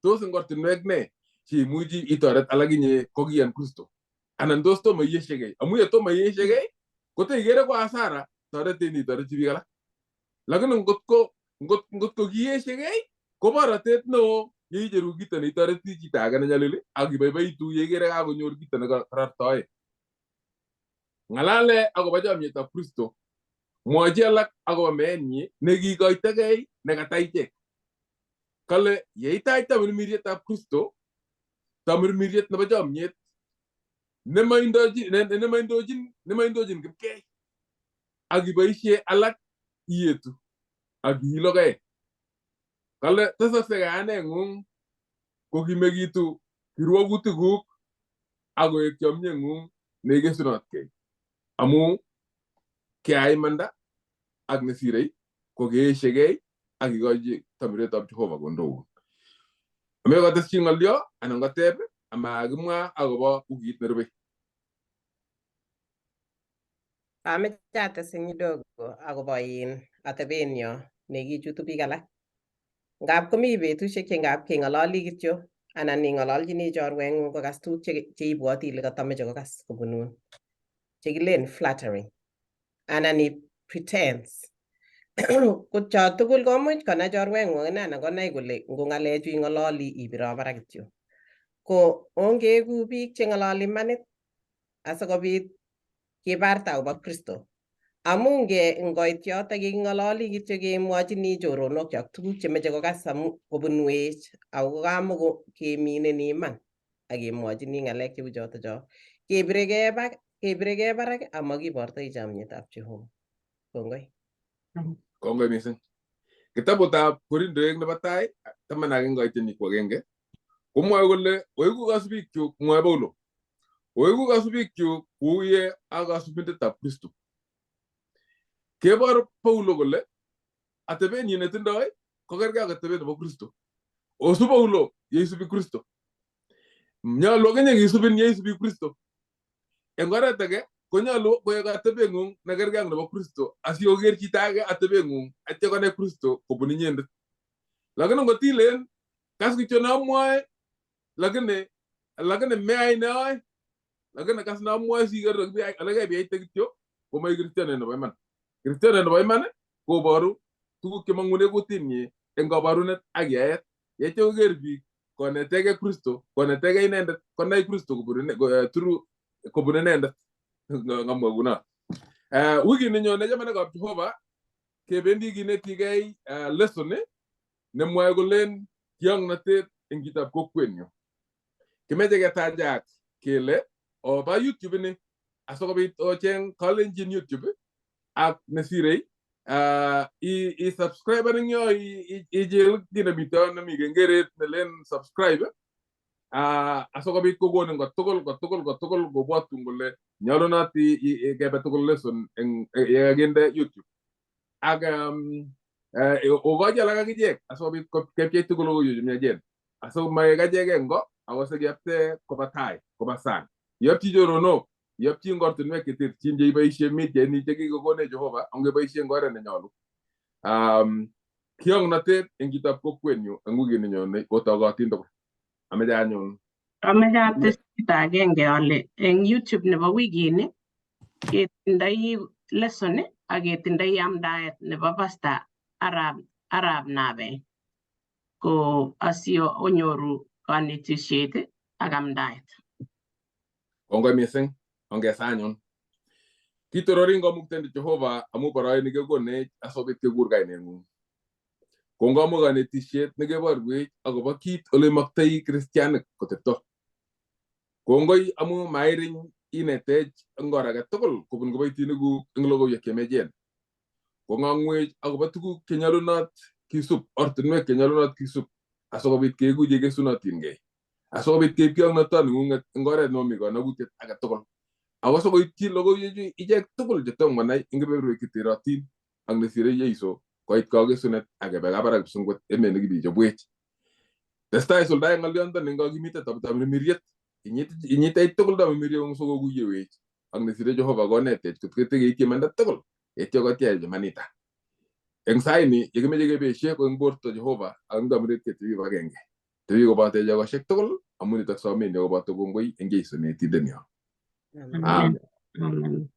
Tos eng ortinwek ne cheimuchi itoret alak inye kokiyan Kristo? Anan tos tomo iyeshegei? Amu ye tomo iyeshegei, koteikere ko hasara toretet nitoreti biik alak. Lakini ngotko kiiyeshegei, ko borotet neo yeicheru kito neitoreti chito age nenyalili ak iboiboitu yeikere kakonyor kito nekarortoe. Ng'alale akobo chomyetab Kristo. Mwochi alak akobo meenyi nekikoitogei nekata ichek. Kale yeitach tamirmirietab Kristo, tamirmiriet nebo chomyet nemaindochin kipkei ak iboisie alak iyetu ak ii logoek. Kale tesokse kayaneng'ung kokimekitu kirwokutikuk ak koek chomyeng'ung neikesunotkei. Amu keai imanda ak nesirei ko keeshegei ak ikochi tamiretab Jehova kondoun. Ameche kotes chi ng'olyo anan koteb amakimwa akobo wikit nerubei. Ameche ates eng kidogo akobo in atebenyo nekichutu biik alak. Ngap komi betusiek che ngap keng'ololi kityo anan ing'ololchini chorweng'ung kokas tuguk cheibwoti ile katameche kokas kobunun chekilen flattering anan i pretense. Ko cho tugul komuch konai chorweng'ung ine anan konai kole ngo ng'alechu ing'ololi ibiro barak kityo. Ko ongeku biik cheng'ololi imanit asikobit kibarta akobo Kristo. Amu ngoit yoto keng'ololi kityo kemwochini choronok tuguk chemeche kokas amu kobunwech ako kamoko keminen iman ak kemwochini ng'alek cheu choto cho. Kebiregei barak amakibortoi chomyetab Jehova. Kongoi. Kongoi missing. Kitabutab Korindoek nebo tai 11 koit 1 komwoe kole oiku kasubikyuk, mwoe Paulo. Oiku kasubikyuk kou ye a kasubindetab Kristo. Kebor Paulo kole atebenyin netindoi kokergei ak atebet nebo Kristo. Osub Paulo yeisubi Kristo. Nyolu akinye kisubin yeisubi Kristo. Eng oret age Konyolu koek atebeng'ung nekerkei ak nebo Kristo asikoker chito age atebeng'ung atya konai Kristo kobun inyendet. Lakini ngot ilen kas kityo neamwoe lakini lakini meyai neoe lakini kas neamwoe siker olekebiaite kityo komai kristianet nebo iman. Kristianet nebo iman koboru tuguk chemong'une kutinyi eng kaborunet ak yaet. Yeityo koker biik konetegei Kristo, konetegei inendet, konai Kristo kobun through kobun inendet. Ngamwa kuno. Wikini nyone chamanikab Jehova kebendi kinetigei lesson nemwoe kolen kiongnotet eng chitab kokwenyu. Kimeche ketajak kele oba YouTube ini asikobit ocheng Kalenjin YouTube ak nesirei i subscribe eng yo ichil kiy nemito nemi kengeret nelen subscribe asikobit kokonin kotugul kotugul kotugul kobwotun kole nyolunot kebe tugul lesson eng yekakinde YouTube ak okochi alak akichek asikobit kepchei tugul logoiwek chemiachen asikomaek achek eng ko ako sikepte koba tai koba sang iyopchi choronok iyopchi eng ortinwek cheterchin cheiboisie media ini chekikokonech Jehova ongeboisie eng oret nenyolu. Kiongnotet eng chitab kokwenyu eng wikini nyone otogotin tugul. Ameche anyun Ameche ates kit agenge ale eng YouTube nebo wikini ketindoi lesson ak ketindoi amdaet nebo Pastor Arap Nabe ko asio onyoru kanetisiet ak amdaet. Kongoi mising. Ongesa anyun. Kitororin Kamuktaindet Jehova amu boroini kekonech asikobit kekur kaineng'ung. Kongoi amu kanetisiet nekeborwech akobo kit ole maktoi kristianik kotepto. Kongoi amu mairiny inetech eng or age tugul kobun kiboitinikuk eng logoiwek chemiachen. Kong'ang'wech akobo tuguk chenyolunot kisub, ortinwek chenyolunot kisub asikobit keeku chekesunotingei. Asikobit keib kiongnotoning'ung'et eng oret nemami kanakutiet age tugul. Ako sikoityi logoiwechu ichek tugul chetom konai eng kebeberwek cheterotin ak nesirei Jeiso koit kakesunet ak kebe kabarak kipsengwet emet nekibichobwech. Testai isuldae ng'olyondoni eng kakimitetab tamirmiriet. Inyitech tugul tamirmirieng'ung sikokuiyewech ak nesirei Jehova konetech kot ketekeityi imanda tugul yeityo kotiach imanita. Eng saini yekimeche kebesie ko eng borto Jehova ak eng tamirmiriet ketebi kibagenge. Tebi kobatech ekosiek tugul amu nitok somenyo koboto kongoi eng Jeiso netindenyo. Amen. Amen.